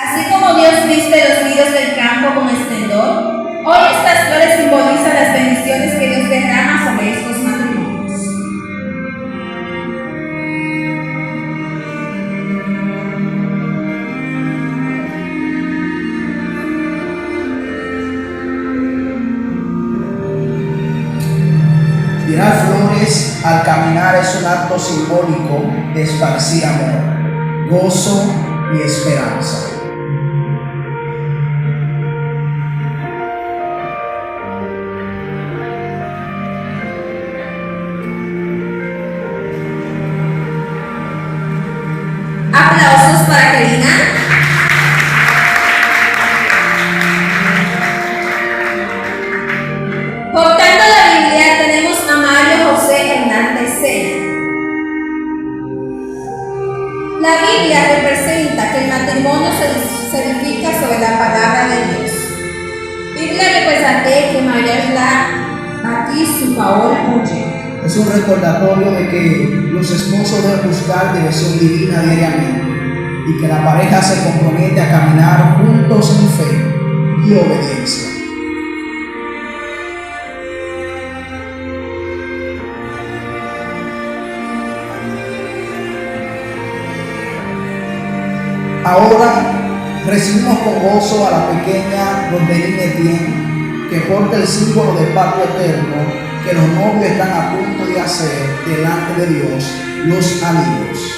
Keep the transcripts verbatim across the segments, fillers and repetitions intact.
Así como Dios viste los lirios del campo con esplendor, hoy estas flores simbolizan las bendiciones que Dios derrama sobre estos matrimonios. Tirar flores al caminar es un acto simbólico de esparcir amor, gozo y esperanza. Aplausos para Karina. Portando la Biblia tenemos a Mario José Hernández Sena. La Biblia representa que el matrimonio se, se edifica sobre la palabra de Dios. Biblia reprezante ke maryaj la bati sou pawòl Bondye. Es un recordatorio de que los esposos deben buscar dirección divina diariamente y que la pareja se compromete a caminar juntos en fe y obediencia. Ahora recibimos con gozo a la pequeña Rosdelín Etienne, que porta el símbolo del pacto eterno que los novios están a punto de hacer delante de Dios, los anillos.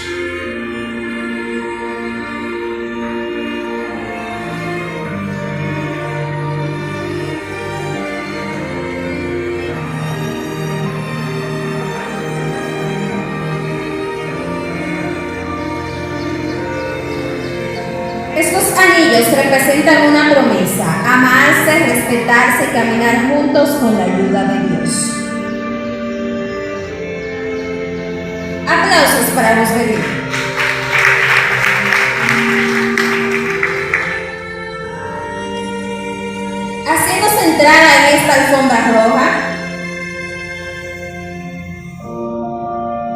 Estos anillos representan una promesa, amarse, respetarse y caminar juntos con la ayuda de Dios. Aplausos para Rosdelín. Haciendo su entrada en esta alfombra roja.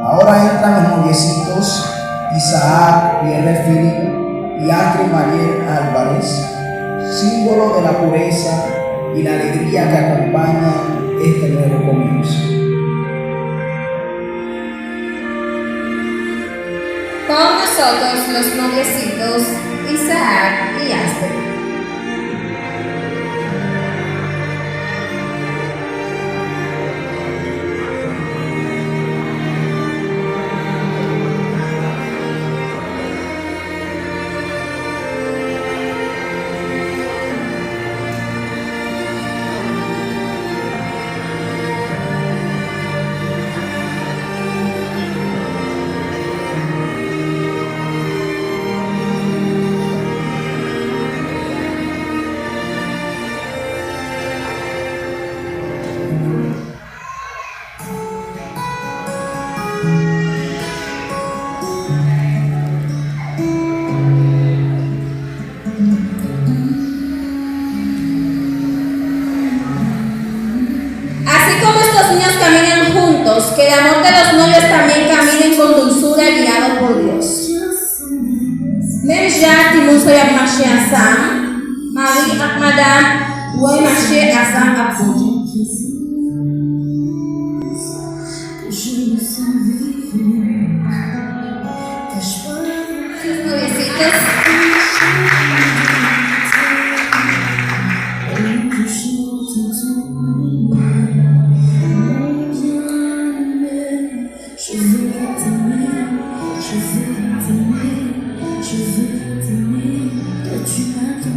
Ahora entran los noviecitos Isaac Pierre Philippe y Astrid Mariel Álvarez, símbolo de la pureza y la alegría que acompañan este nuevo comienzo. Con nosotros los noviecitos Isaac y Astrid. Así como estos niños caminan juntos, que el amor de los novios también caminen con dulzura, guiados por Dios. Menm jan timoun sa yo ap mache ansanm, mari ak madanm dwe mache ansanm ak Bondye. Los noviecitos.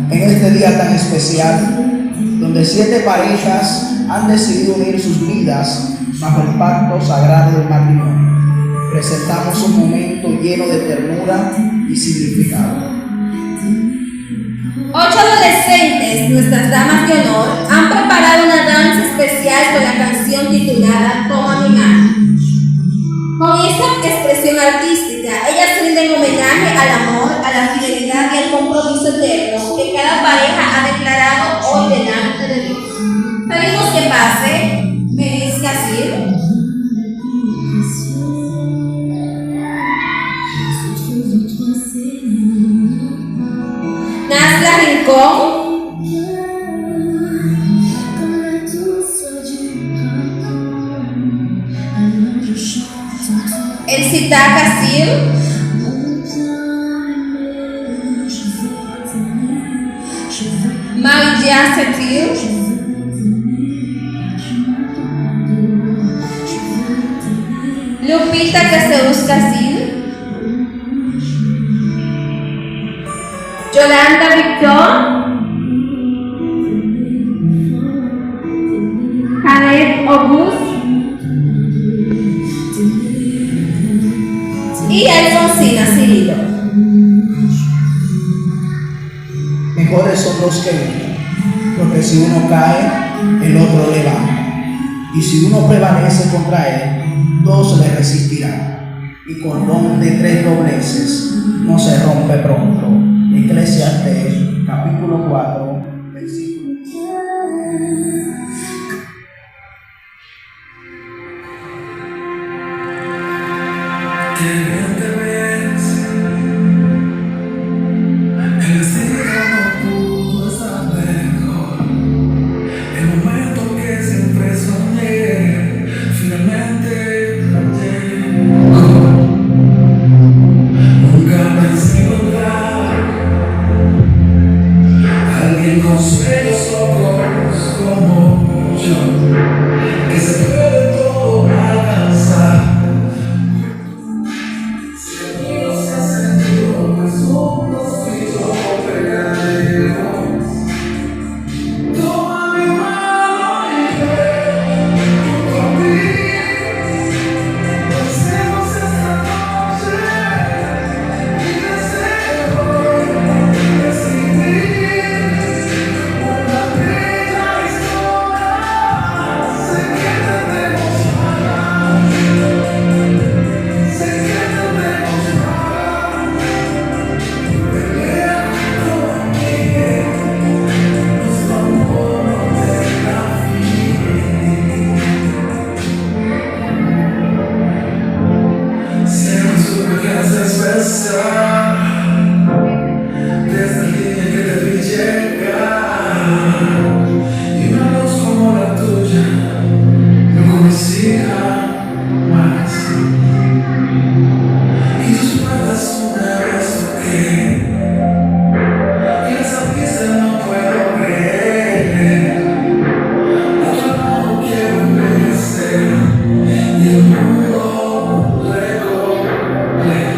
En este día tan especial, donde siete parejas han decidido unir sus vidas bajo el pacto sagrado del matrimonio, presentamos un momento lleno de ternura y significado. Ocho adolescentes, nuestras damas de honor, han preparado una danza especial con la canción titulada Toma mi mano. Con esta expresión artística, ellas rinden homenaje al amor, a la fidelidad y al compromiso eterno que cada pareja ha declarado hoy delante de Dios. Pedimos que pase Melis Casil. Con. Él sí está Casil. Maria Setil. Lupita Caseus Casil. Yolanda Victor, Caleb Auguste y Alfonsina Cirilo. Mejores son dos que uno, porque si uno cae, el otro levanta. Y si uno prevalece contra él, dos le resistirán. Y cordón de tres dobleces no se rompe pronto. Eclesiastés capítulo cuatro, versículo. Te miente ves, el vestido no pudo estar mejor. El momento que siempre soñé, finalmente llegó. Nunca pensé encontrar alguien con sueños locos como yo, que se puede todo alcanzar. Siempre supe que has de expresar desde el día que te vi llegar. Y una luz como la tuya no conocía más. Y tus puertas una vez toqué, y las abriste, no puedo creer. A tu lado quiero envejecer, y el mundo recorrer.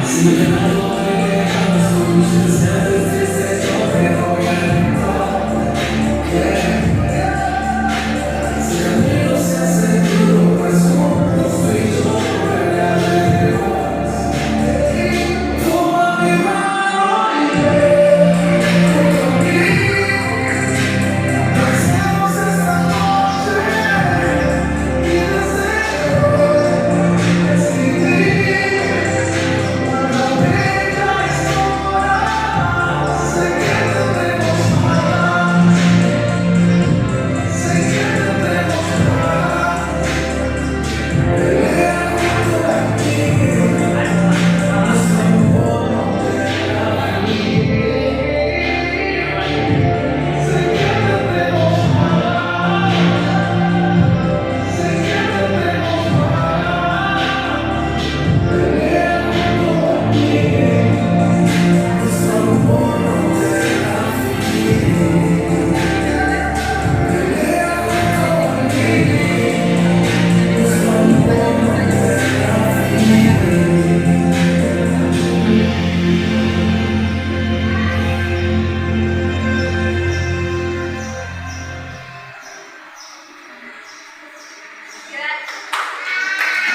Si me llamas, no te dejes, no te sientes triste, yo te voy a gritar.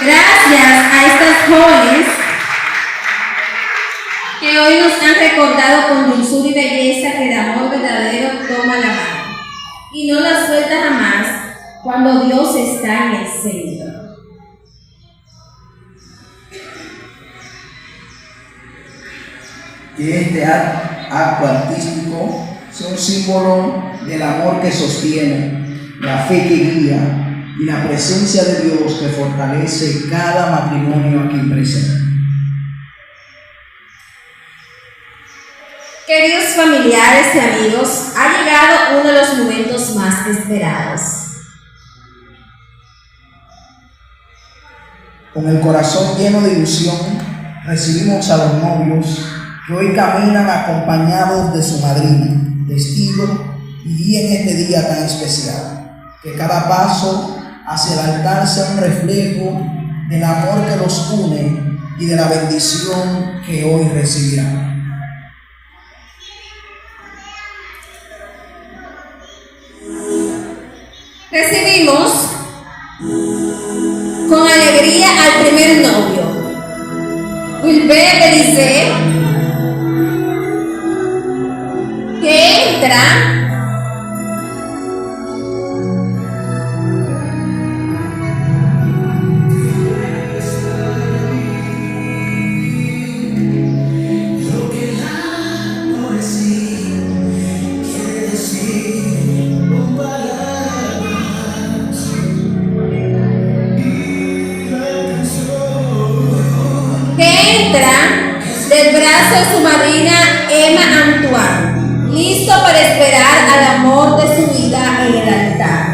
Gracias a estas jóvenes que hoy nos han recordado con dulzura y belleza que el amor verdadero toma la mano y no la suelta jamás cuando Dios está en el centro. Que este act- acto artístico sea un símbolo del amor que sostiene, la fe que guía y la presencia de Dios que fortalece cada matrimonio aquí presente. Queridos familiares y amigos, ha llegado uno de los momentos más esperados. Con el corazón lleno de ilusión, recibimos a los novios que hoy caminan acompañados de su madrina, testigo y guía en este día tan especial. Que cada paso hacia el altar sea un reflejo del amor que los une y de la bendición que hoy recibirán. Recibimos con alegría al primer novio, Wilbert Belize, que entra que entra del brazo de su madrina Emma Antoine, listo para esperar al amor de su vida en el altar.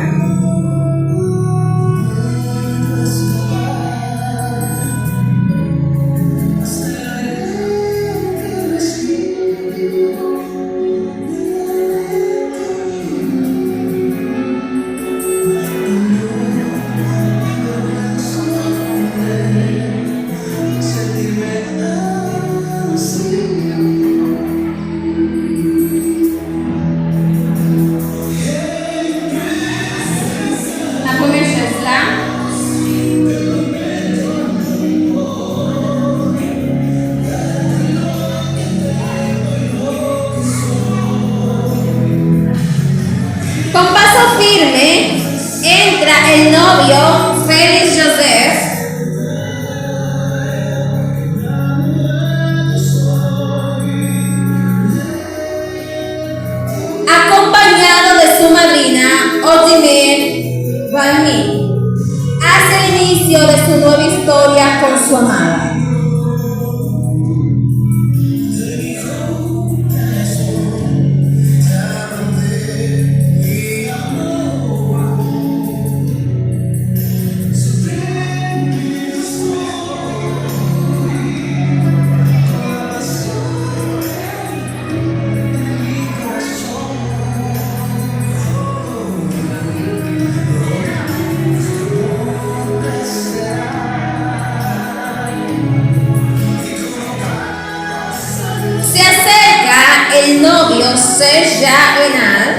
La premye chèz la. Con paso firme entra el novio Félix Joseph. Acompañado de su madrina Odimir Valmy, hace el inicio de su nueva historia con su amada. Se acerca el novio Serge Renal,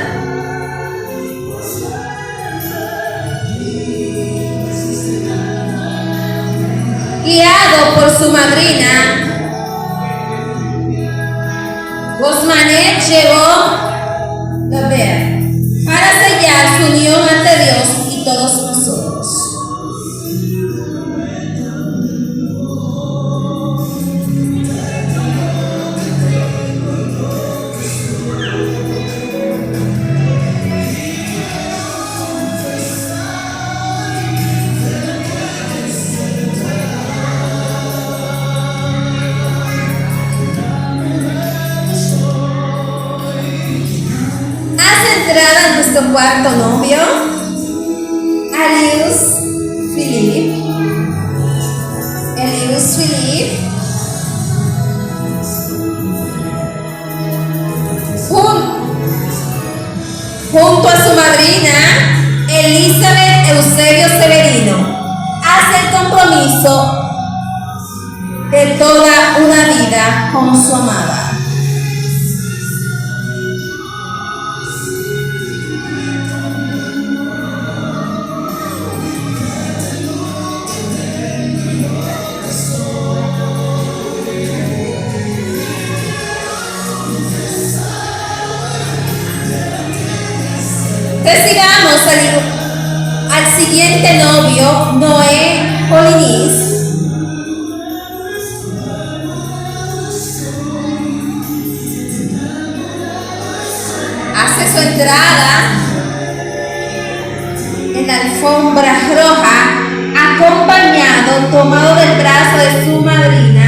guiado por su madrina Rosmanet Jero Lambert, para sellar su unión ante Dios y todos nosotros. Hace entrada nuestro cuarto novio, Alius Philippe. Alius Philippe. Jun-, junto a su madrina, Elizabeth Eusebio Severino, hace el compromiso de toda una vida con su amada. Recibamos al, al siguiente novio, Noé Polinis. Hace su entrada en la alfombra roja, acompañado, tomado del brazo de su madrina,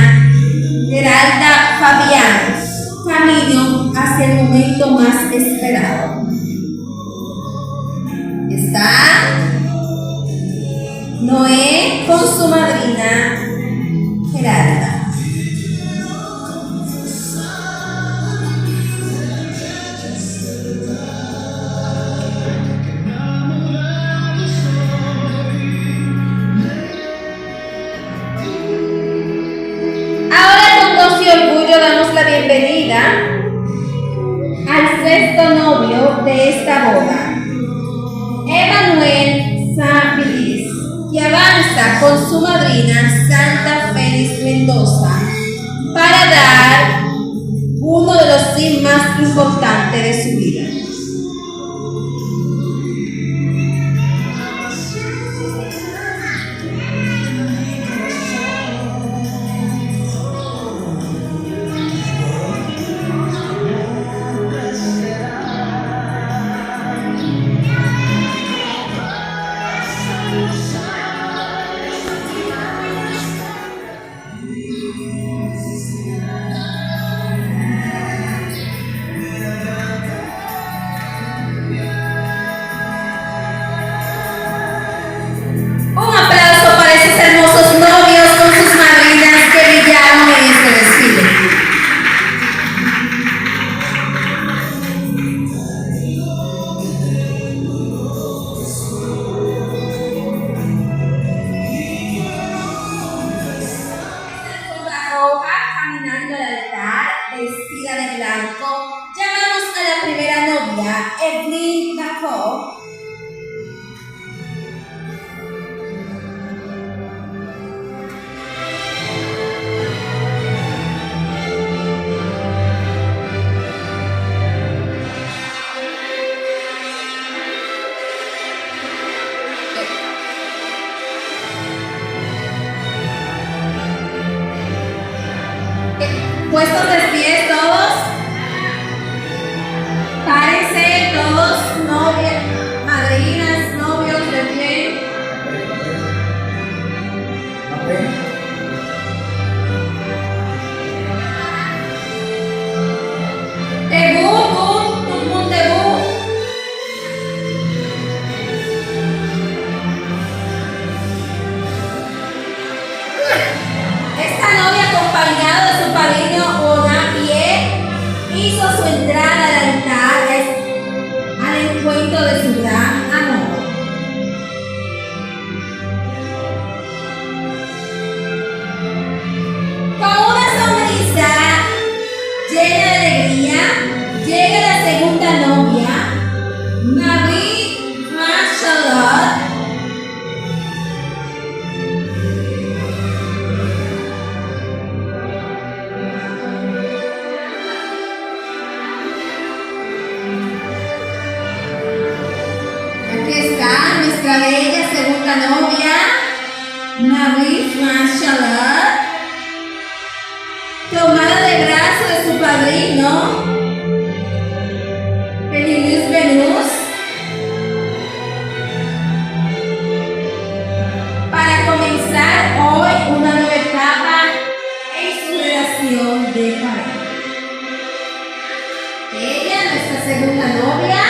Geralda Fabián, Camino hacia el momento más esperado. Está Noé con su madrina Gerarda. Ahora con gozo y orgullo damos la bienvenida al sexto novio de esta boda, Emanuel San Feliz, que avanza con su madrina Santa Félix Mendoza para dar uno de los sí más importantes de su vida. Un aplauso para esos hermosos novios con sus madrinas que brillaron en este desfile. Roja caminando al altar, vestida de blanco. Llamamos a la primera novia, Evelyn Bacall. Puestos de pie todos. Párense todos, novias, madrinas, novios de pie. Debout, tout, tout moun debout. Esta novia, acompañado de su padrino, ahora pie, hizo su entrada al altar, al encuentro de su gran amor. Con una sonrisa llena de alegría, llega la segunda novia, Marie Marchalot. Aquí está nuestra bella segunda novia, Marie France Charlotte, tomada de brazo de su padrino, Félix Venus, para comenzar hoy una nueva etapa en su relación de pareja. Ella, nuestra segunda novia.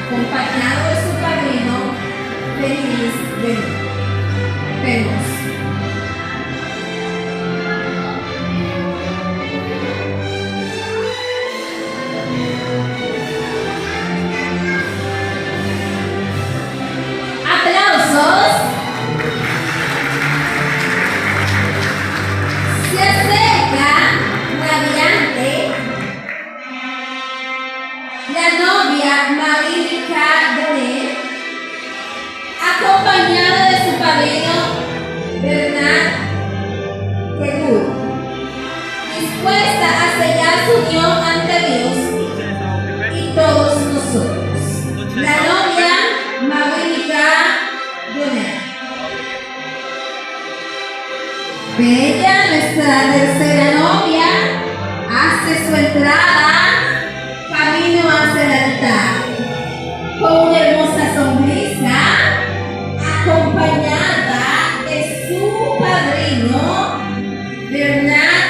Acompañado de su padrino, Félix Venus. Aplausos. Se acerca radiante la novia Marie Mica Donet, acompañada de su padrino Bernard Queroux, dispuesta a sellar su unión ante Dios y todos nosotros. La novia Marie Mica Donet. Bella, nuestra tercera novia, hace su entrada camino hacia el altar. Bernard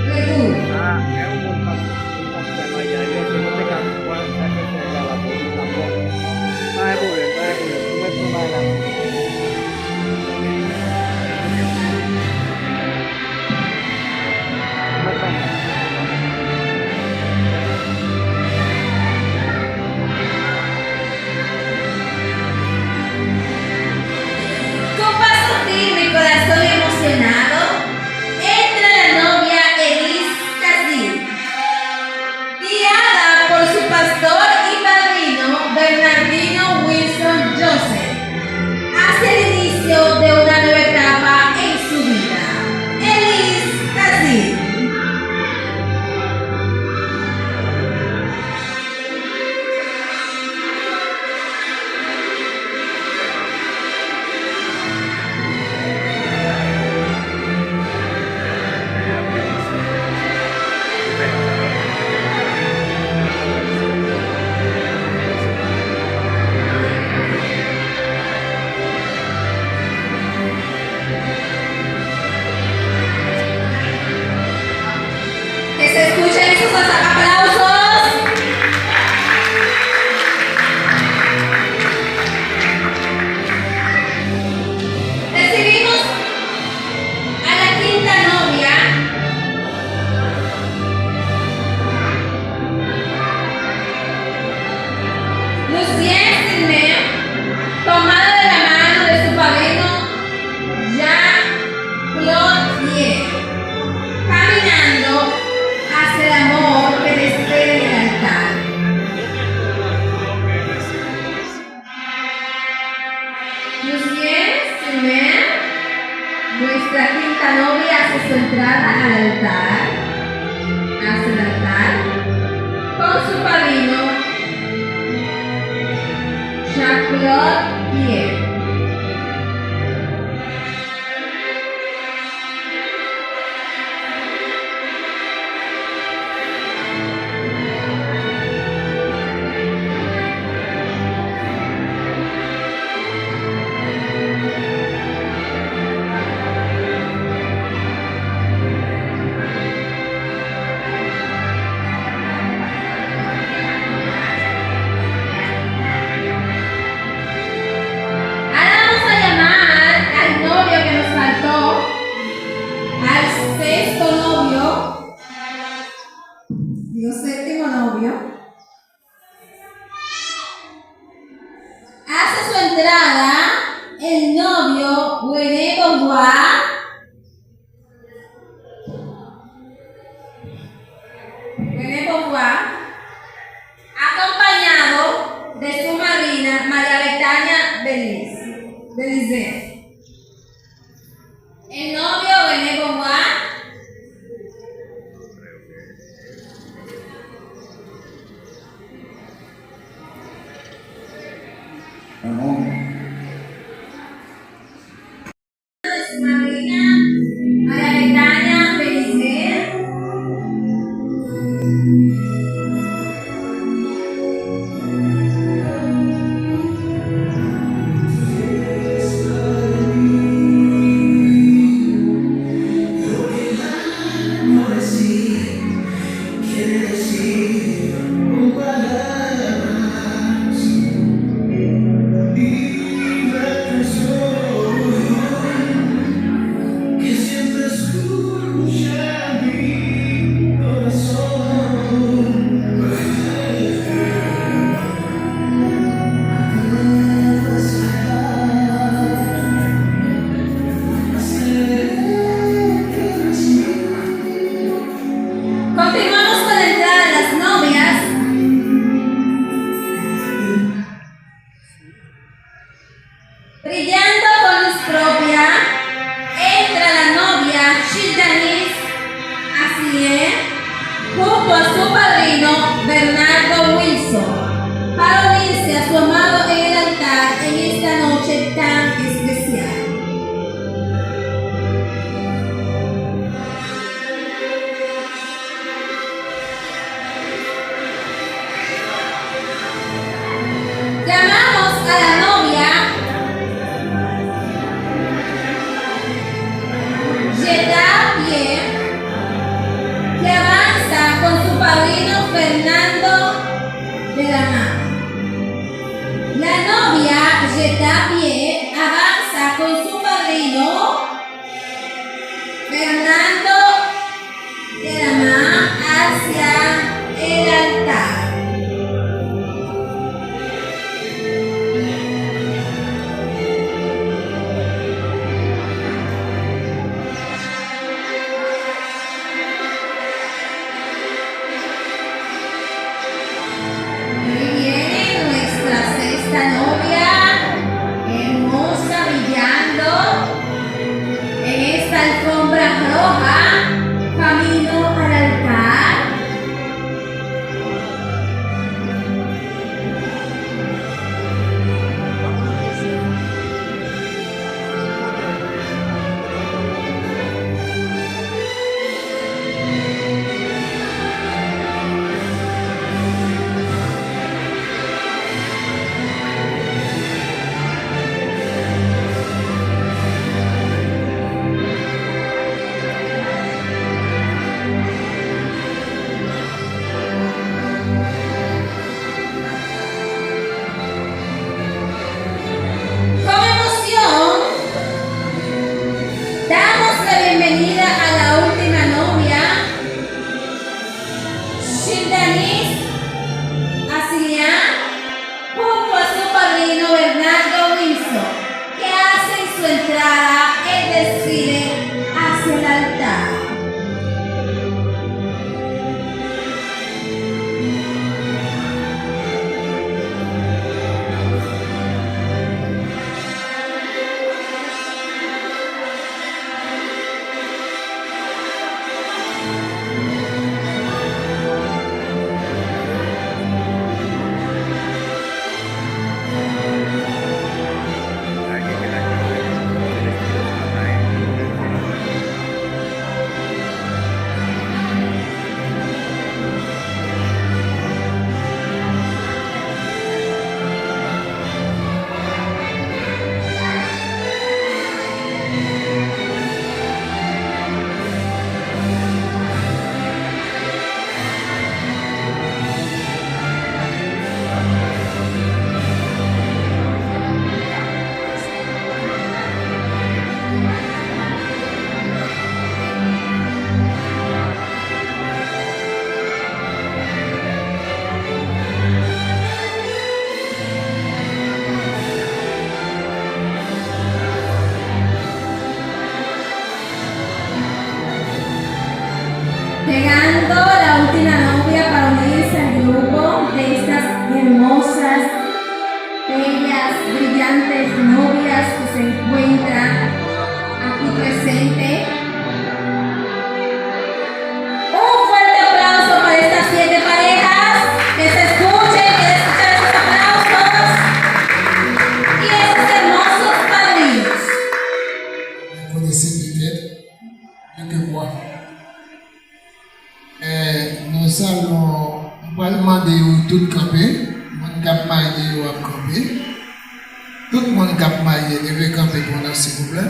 Retour. Ah, e yon moun k ap, k ap fè maryaj yo, se mwen te ka wè sa se fè la la pou la bon. Pa gen pwoblèm, pa gen pwoblèm. Ou mèt travay la. Ou mèt travay. Con paso firme y corazón emocionado, entra la novia Elis Casil, guiada por su pastor y padrino Bernardino Wilson Joseph, hacia el inicio de una nueva etapa en su vida. Elis Casil. Que se escuchen esos aplausos. Recibimos a la quinta novia, Lucien Silmer, tomada de la mano de su padrino Jean-Claude Pierre, caminando hacia el amor que le espera en el altar. Lucien Silmer, nuestra quinta novia, hace su entrada al altar, hacia el altar, con su padrino, Jean-Claude Pierre. Ahora vamos a llamar al novio que nos faltó, al sexto novio, digo séptimo novio. Hace su entrada el novio René Beauvoir. René Beauvoir, acompañado de su madrina María Betania Beliz-, Belizaire. El novio René Beauvoir. Amén. Su madrina, María Betania Belizaire. Continuamos con la entrada de las novias. Brillando con luz propia, entra la novia Childanis Asier junto a su padrino Bernardo Wilson para unirse a su amado en el altar en esta noche tan especial. Llamamos a la novia la mano. La novia ya está a pie, avanza con su padrino Fernando de la mano hacia el altar. Ahí viene nuestra sexta novia, hermosa, brillando en esta alfombra roja, camino al altar. Con emoción, damos la bienvenida a la última novia, Shildanis Asilian, junto a su padrino Bernardo Wilson, que hacen su entrada en desfile hacia el altar. Llegando la última novia para unirse al grupo de estas hermosas, bellas, brillantes novias que se encuentran aquí presentes. Un fuerte aplauso para estas siete parejas. Que se escuchen, que se escuchen esos aplausos y esos hermosos padrinos. Vous connaissez peut-être quelques voix. Eh, nous allons, nou pral mande yo tout kanpe. Moun k ap marye yo ap kanpe. Tout moun k ap marye, leve kanpe pou nou, silvouplè.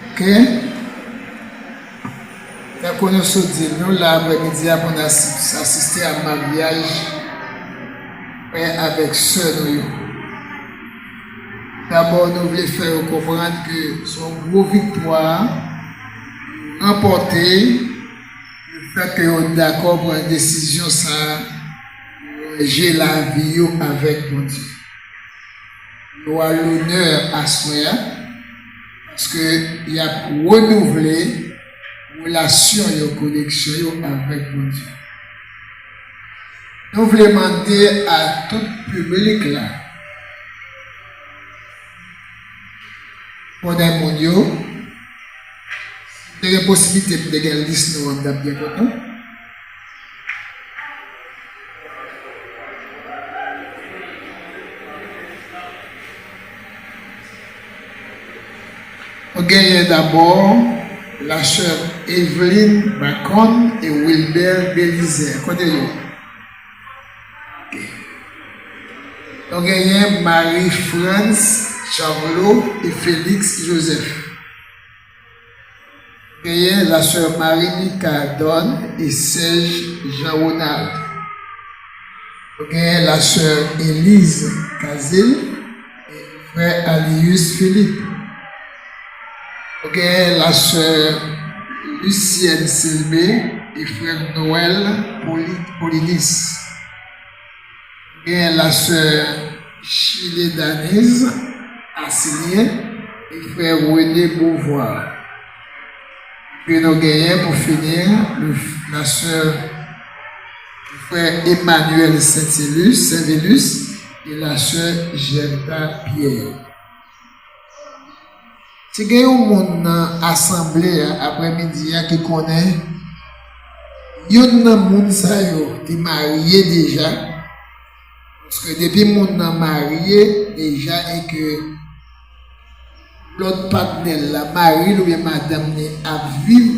Ok. Tankou nou sot di l, nou la aprèmidi a pou n asi-, asiste a maryaj frè avèk sè nou yo. Dabò, nou vle fè yo konprann ke se yon gwo viktwa yo ranpòte, lefètke yo dakò pran desizyon sa a, yo ranje lavi yo avèk Bondye. Yo a lonè aswè a, paske y ap renouvle relasyon yo, koneksyon yo avèk Bondye. Nou vle mande a tout piblik la, konnen moun yo, si te gen posiblite pou te gen lis nou an, m t ap byen kontan. Nou genyen dabò la sè Eveline Bacon e Wilbert Belizaire. Kote yo? Ok. Nou genyen Marie France Charlot e Félix Joseph. Genyen la sè Marie Mica Donne e Serge Jean Ronald. Ou genyen la sè Elise Cazil e frè Alius Philippe. Ou genyen la sè Lucienne Silmé e frè Noël Poli- Polinis. Ou genyen la sè Chile Danise Assilien e frè René Beauvoir. Epi nou genyen pou fini le- la sè frè Emmanuel Saint-Élus, Saint-Vélus e la sè Gerda Pierre. Si gen yon moun nan asanble a aprèmidi a ki konnen youn nan moun sa yo te marye deja, paske depi moun nan marye deja e ke lòt patnè l la, mari l oubyen madanm li ap viv,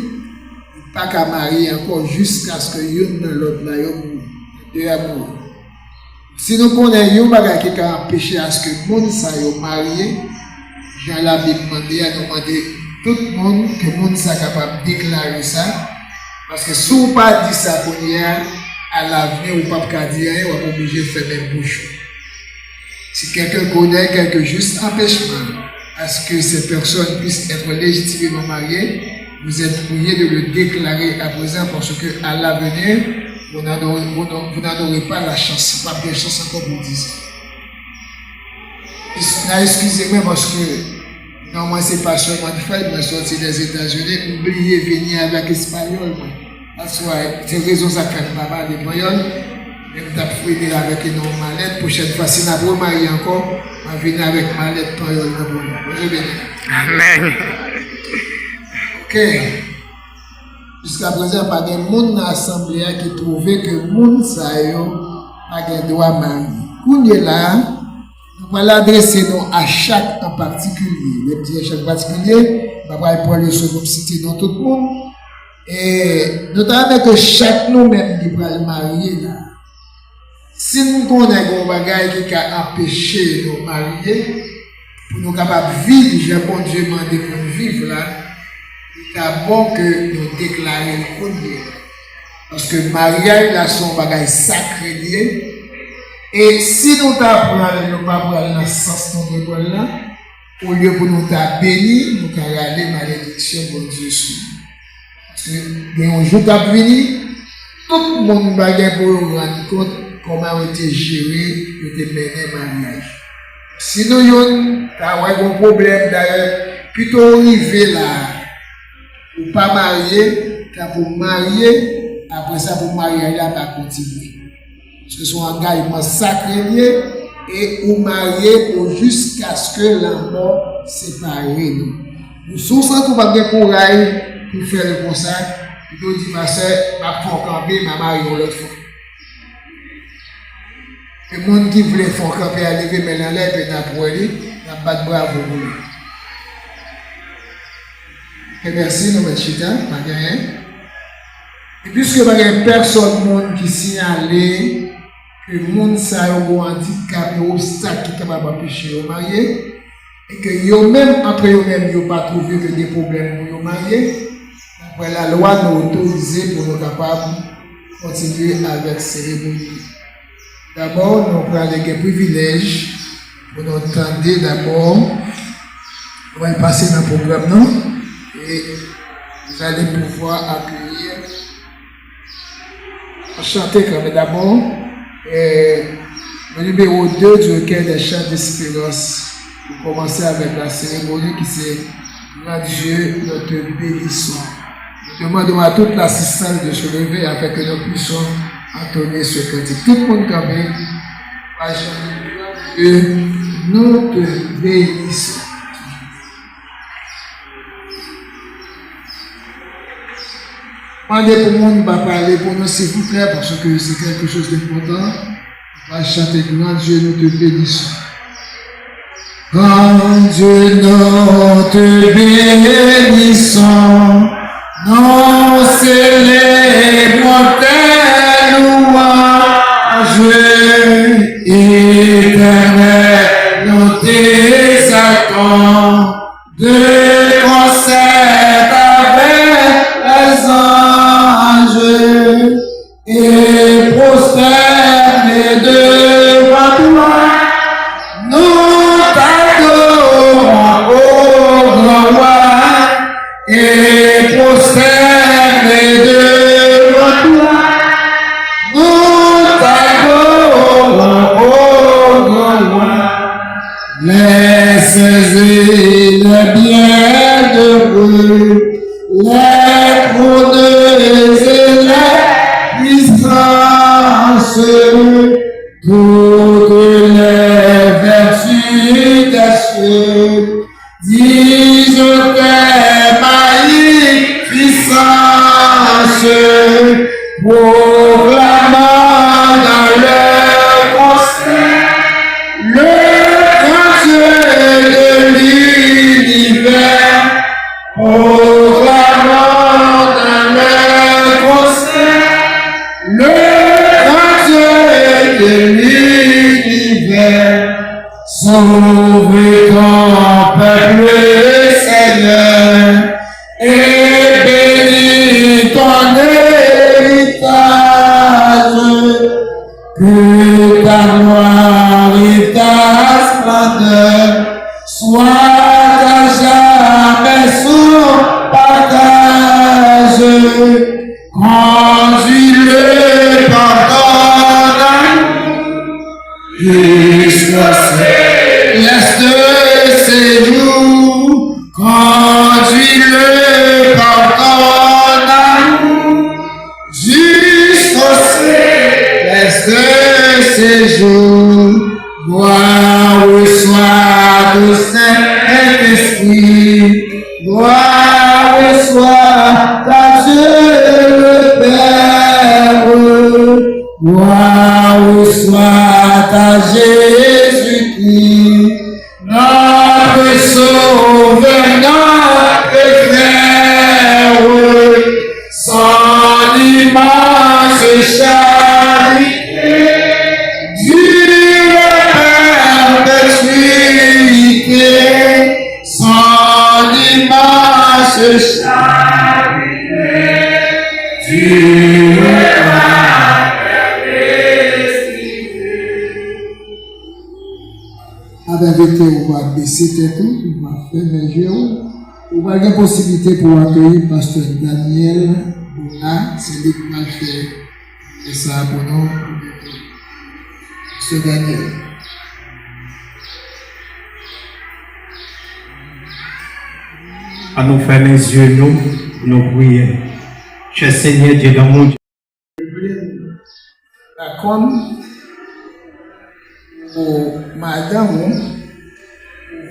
li pa ka marye ankò jiskaske youn nan lòt la yo mouri. De a mouri. Si nou konnen yon bagay ki ka anpeche aske moun sa yo marye, jan Labib mande a, nou mande tout moun ke moun sa kapab deklare sa, paske si w pa di sa kounye a, alavni ou p ap ka di anyen, w ap oblije fèmen bouch ou. Si quelqu'un connaît quelque juste empêchement à ce que ces personnes puissent être légitimement mariées, vous êtes prié de le déclarer à présent parce que à l'avenir, vous n'en aurez, vous n'en- vous n'en aurez pas la chance. Ou p ap gen chans ankò pou w di sa. Nan eskize mwen paske non mwen se pa sèlman Fred, mwen sòti Lèzetazini, m bliye vini avèk espayòl mwen. That's why, se rezon sa k fè m pa pale panyòl, men m t ap fouye avèk yon malèt. Pwochèn fwa, si n ap remarye ankò, m a vini avèk malèt panyòl nan pou nou. Bondye beni. Amèn. Ok. Jiska prezan, pa gen moun nan asanble a ki twouve ke moun sa yo pa gen dwa marye. Kounye la a, nou pral adrese nou a chak an patikilye. Lè m di a chak an patikilye, m pa pral pran leson pou m site non tout moun. E nou ta renmen ke chak nou menm ki pral marye la, si n konnen gen yon bagay ki ka anpeche nou marye, pou nou kapab viv jan Bondye mande pou n viv la, li ta bon ke nou deklare l kounye a. Paske maryaj la se yon bagay sakre li ye. E si nou ta pran l, nou pa pran l nan sans nou dwe pran l lan, olye pou nou ta beni, nou ka rale malediksyon Bondye sou nou. Paske gen yon jou k ap vini, tout moun va gen pou yo rann kont kòman yo te jere, yo te mennen maryaj. Si nou youn ta wè gon pwoblèm, dayè, pito w rive la, ou pa marye, tanpou w marye, apre sa pou maryaj la pa kontinye. Paske se yon angajman sakre l ye, e ou marye pou jiskaske lanmò separe nou. Nou, si w santi w p ap gen kouraj pou fè l konsa, pito w di pastè, m ap fè w kanpe, m a marye yon lòt fwa. E moun ki vle fè w kanpe a, leve men l anlè, epi n ap wè li, n ap bat bravo pou li. E mèsi, nou mèt chita, pa gen anyen. E piske pa gen pèsòn moun ki siyale ke moun sa yo gen andikap, yon obstak ki kapab anpeche yo marye, e ke yo menm, antre yo menm, yo pa twouve ke gen pwoblèm pou yo marye, daprè lalwa, nou otorize pou nou kapab kontinye avèk seremoni. Dabò, nou pral gen privilèj pou nou tande dabò, nou pral pase nan pwogram nan, e vous allez pouvoir accueillir, chante kanmenm dabò, e, le numéro deux du recueil des chants d'espérance. Pour commencer avec la cérémonie qui c'est Grand Dieu, nous te bénissons. Nous demandons à toute l'assistance de se lever afin que nous puissions entonner ce cantique. Tout le monde kanpe, Grand Dieu, nous te bénissons. Mande pou moun pa pale pou nou, silvouplè, paske se quelque chose d'important. On va chanter Grand Dieu, nous te bénissons. Grand Dieu, nous te bénissons. Nous célébrons tes louanges. Éternel, nous t'exaltons. De concert avec Les saints et les bienheureux, les trôneux et les puissances, toutes les vertus des cieux, disent tes magnificences, proclamant dans le concert le grand Dieu de l'univers, proclamant dans le concert le grand Dieu de l'univers. Sauve ton peuple, Seigneur, et bénis ton héritage. Que ta gloire et ta splendeur soient à jamais son partage. Conduis-le par ton amour jusqu'au céleste séjour. Conduis-le par ton amour jusqu'au céleste séjour. Gloire soit au Saint-Esprit. Gloire soit à Dieu le Père. Gloire soit à Jésus-Christ, notre Sauveur, notre Frère. Son immense charité dure à perpétuité. Son immense charité dure à perpétuité. Avèk vete ou va bese tèt ou, ou va fèmen je w, ou va gen posiblite pou w akeyi pastè Daniel Bona, se li k pral fè mesaj sa pou nou. Pastè Daniel. Ann nou fèmen zye nou, nou priye. Chè Senyè Dye danmou, Evelyn Lacombe, pou madanm ou, pou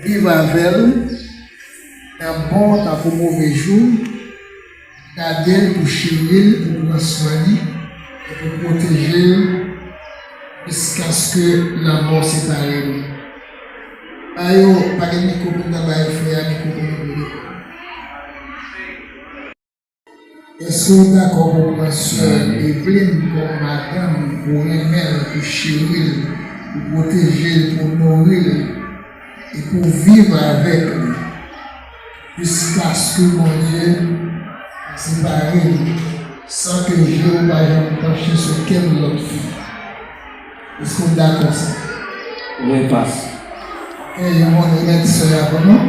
viv avè l nan bon tankou move jou, gade l, pou cheri l, pou pran swen li, e pou pwoteje l jiskaske lanmò separe nou. Ba yo, pa gen mikwo pou n ta ba yo, frè a, mikwo pou nou. Èske w dakò pou pran sè Evelyn kòm madanm, pou renmen l, pou cheri l, pou pwoteje l, pou nouri l, e pou viv avèk li, jiskaske Bondye separe nou, san ke je w pa janm panche sou kenn lòt fi? Èske w dakò sa? Wi, pas. Ok, yon moun remèt sè a pou nou.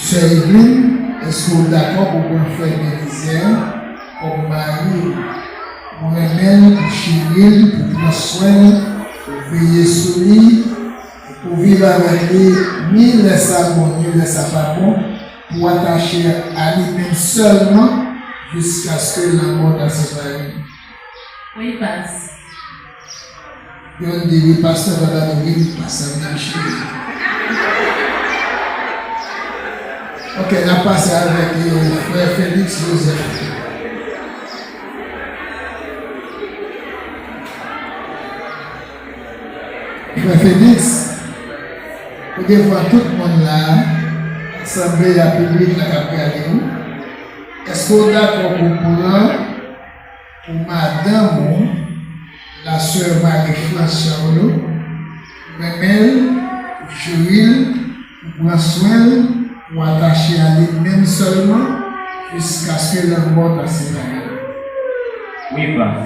Sè Evelyn, èske w dakò pou pran frè Belizaire kòm mari w, pou renmen l, pou cheri l, pou pran swen l, pou veye sou li, pou viv avèk li, ni lè sa bon, ni lè sa pa bon, pou atache a li menm sèlman, jiskaske lanmò ta separe nou? Wi, pas. Yon di wi, pastè pa ta nou wi, pastè nan cheri. Ok, n ap pase avèk, eh, frè Félix Joseph. Frè Félix, ou devan tout moun la, asanble a, piblik la k ap gade w, èske w dakò pou pran pou madanm ou, la sè Marie France Charlot, renmen l, pou cheri l, pou pran swen l, pou atache a li menm sèlman, jiskaske lanmò ta separe yo? Wi, pas.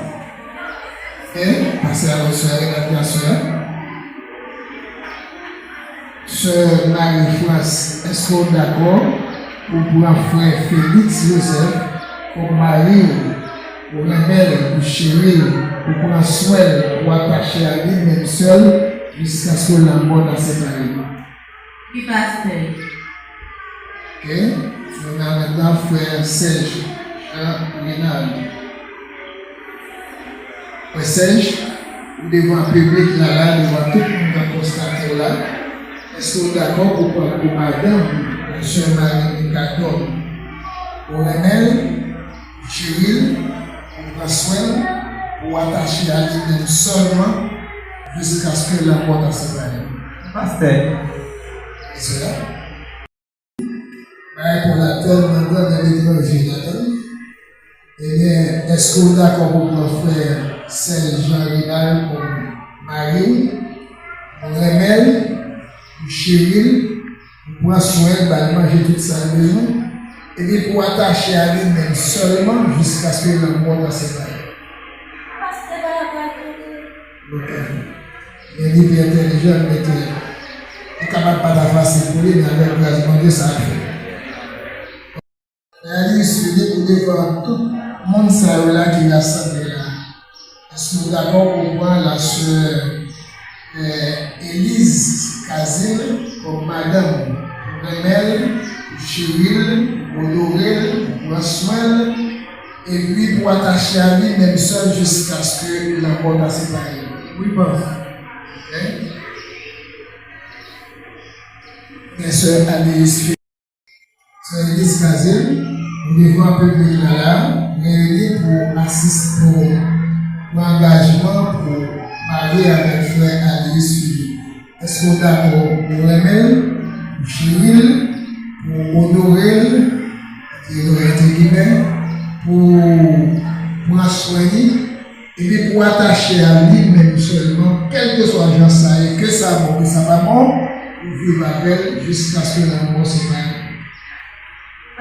E, pase a lòt sè a, gade sè a. Sè Marie France, èske w dakò pou pran frè Félix Joseph kòm mari w, Pou renmen l, pou cheri l, pou pran swen l, pou atache a li menm sèl, jiskaske lanmò ta separe nou. Wi, pastè. Ok. Nou nan frè Serge Jean Renald. Frè Serge, ou devan piblik la la, devan tout moun k ap konstate w la, èske w dakò pou pran pou madanm ou, sè Marie Nicardon? Ou renmen l, cheri l, ou pran swen l, ou atache a li menm sèlman, jiskaske lanmò ta separe nou. Pastè. Mesye a. Bagay pou la tèlman gran, menm etranje ladan l. Ebyen, èske w dakò pou pran frè Serge Jean Renald kòm mari w? Ou renmen l, ou cheri l, ou pran swen l, ba l manje, tout sa l bezwen, epi pou w atache a li menm sèlman jiskaske lanmò ta separe. Pastè, bagay pral kontre. Ok. Men li pi entèlijan, li mete, li kapab pa ta fasil pou li, men avèk gras Bondye, sa ap fèt. Frè Alius Philippe, ou devan tout moun sa yo la ki rasanble la. Èske w dakò pou w pran la sè, eh, Elise Cazil kòm madanm ou? Ou renmen l, ou cheri l, ou onore l, ou pran swen l, epi pou w atache a li menm sèl jiskaske lanmò ta separe nou. Wi, pastè. Ok? Frè Alius Philippe. Sè Elise Cazil, ou devan piblik la la, reyini pou asiste, pou pran angajman pou marye avèk frè Alius Philippe. Èske w dakò pou w renmen l, pou cheri l, pou w onore l, entègimè, pou pran swen li, epi pou atache a li menm sèlman, kèlkeswa jan sa ye, ke sa bon, ke sa pa bon, pou viv avè l jiskaske lanmò separe nou.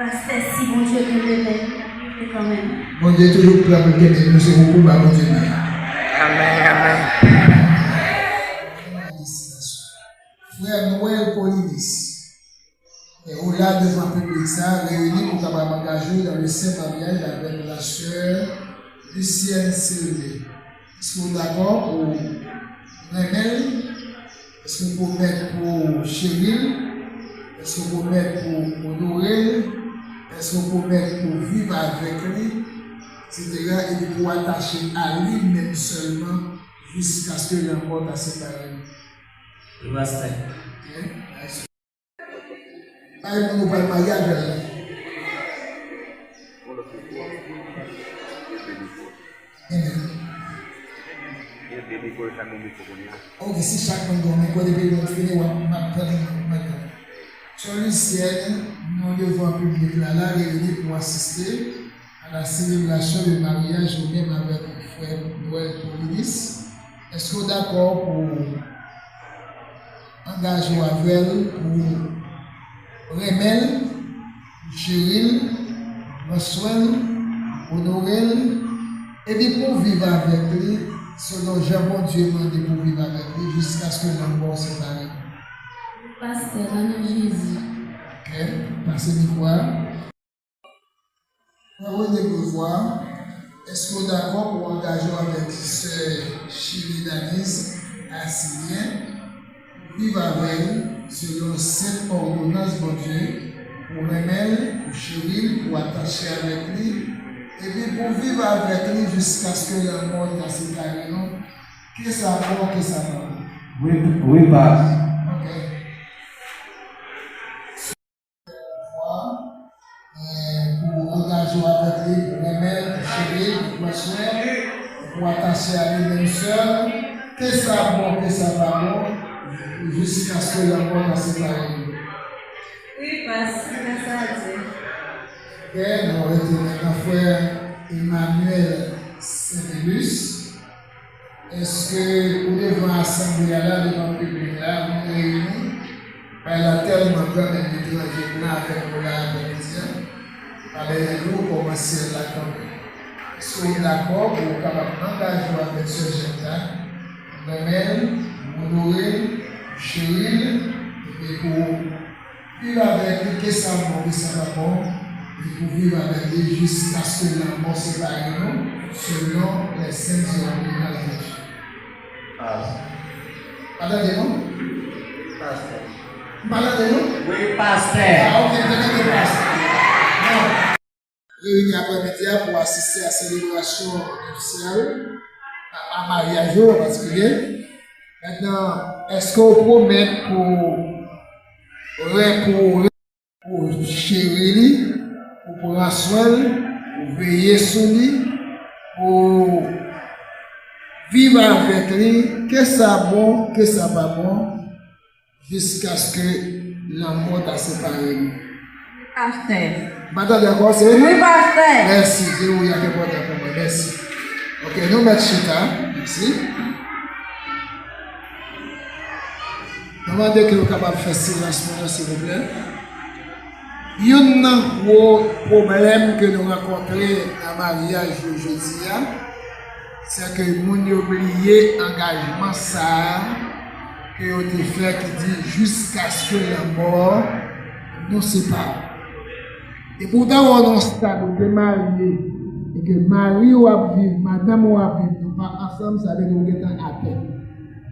Pastè, si Bondye kenbe men, l ap rive kanmenm. Bondye toujou prè pou l kenbe nou, se pou l ba Bondye men. Amèn, amèn. Frè Noël Polynice. E ou la devan piblik sa a, reyini pou w kapab angaje w dans le saint mariage avec la sœur Lucienne Sylvain. Èske w dakò pou w renmen l? Èske w pwomèt pou w cheri l? Èske w pwomèt pou w onore l? Èske w pwomèt pou w viv avèk li, etsetera, epi pou w atache a li menm sèlman jiskaske lanmò ta separe nou? Wi, pastè. Ok. Bay moun ou pral marye avè l la. Amen. Ok, si chak moun gen yon mikwo, depi nou fini, w ap, m ap tann nou, m ap tann. Sè Lucienne, nou devan piblik la, la reyini pou asiste à la célébration de mariage ou menm avèk frè Noël Polynice. Èske w dakò pou angaje w avè l, pou renmen l, pou cheri l, pran swen l, onore l, epi pou w viv avèk li selon jan Bondye mande pou w viv avèk li jiskaske lanmò separe nou? Pastè, nan non Jezi. Ok, pase mikwo a. Frè René Beauvoir, èske w dakò pou w angaje w avèk sè Shirley Danise Assilien, pou viv avè l selon sent òdonans Bondye, pou renmen l, pou cheri l, pou atache avèk li, epi pou viv avèk li jiskaske lanmò ta separe nou, ke sa bon, ke sa pa bon? Wi, wi, pas. Ok. Pou angaje w avèk li, pou renmen l, pou cheri l, pou pran swen l, pou atache a li menm sè l, ke sa bon, ke sa pa bon, jiskaske lanmò ta separe nou. Wi, pas, gras a Dye. Ok, nou retounen nan frè Emmanuel Saint-Belus. Èske ou devan asanble a la, devan piblik la, moun reyini, bagay la tèlman gran, menm etranje blan avèk nou la aprèmidi a, pa bezwen di w kòman syèl la kanpe. Èske w dakò pou w kapab angaje w avèk sè Jenta, renmen l, onore l, cheri l, epi pou viv avèk li, ke sa bon, ke sa pa bon, e pou viv avèk li jiskaske lanmò separe nou? Selon les saintes oracles. Ah. Pa tande non? Pastè. M pa tande non? Wi, pastè. Ah, ok, m te tande pastè. Non. Reyini aprèmidi a pou asiste a selebrasyon nupsyal, a, a maryaj yo an patikilye. Mentnan, èske w pwomèt pou w rè, pou w rè, pou w cheri li, pou w pran swen l, pou w veye sou li, pou w viv avèk li, ke sa bon, ke sa pa bon, jiskaske lanmò ta separe nou? Pastè. M pa tande ankò, se? Wi, pastè. Mèsi, se wi a ki enpòtan pou mwen, mèsi. Ok, nou mèt chita, mèsi. Nou mande ke nou kapab fè silans pou nou, silvouplè. Youn nan gwo pwoblèm ke nou rankontre nan maryaj yo jodi a, se ke moun yo bliye angajman sa a ke yo te fè ki di, jiskaske lanmò nou separe. Epi w ta wè w nan yon stad ou te marye, e ke mari w ap viv, madanm ou ap viv, nou pa ansanm, sa vle di ou gentan atè.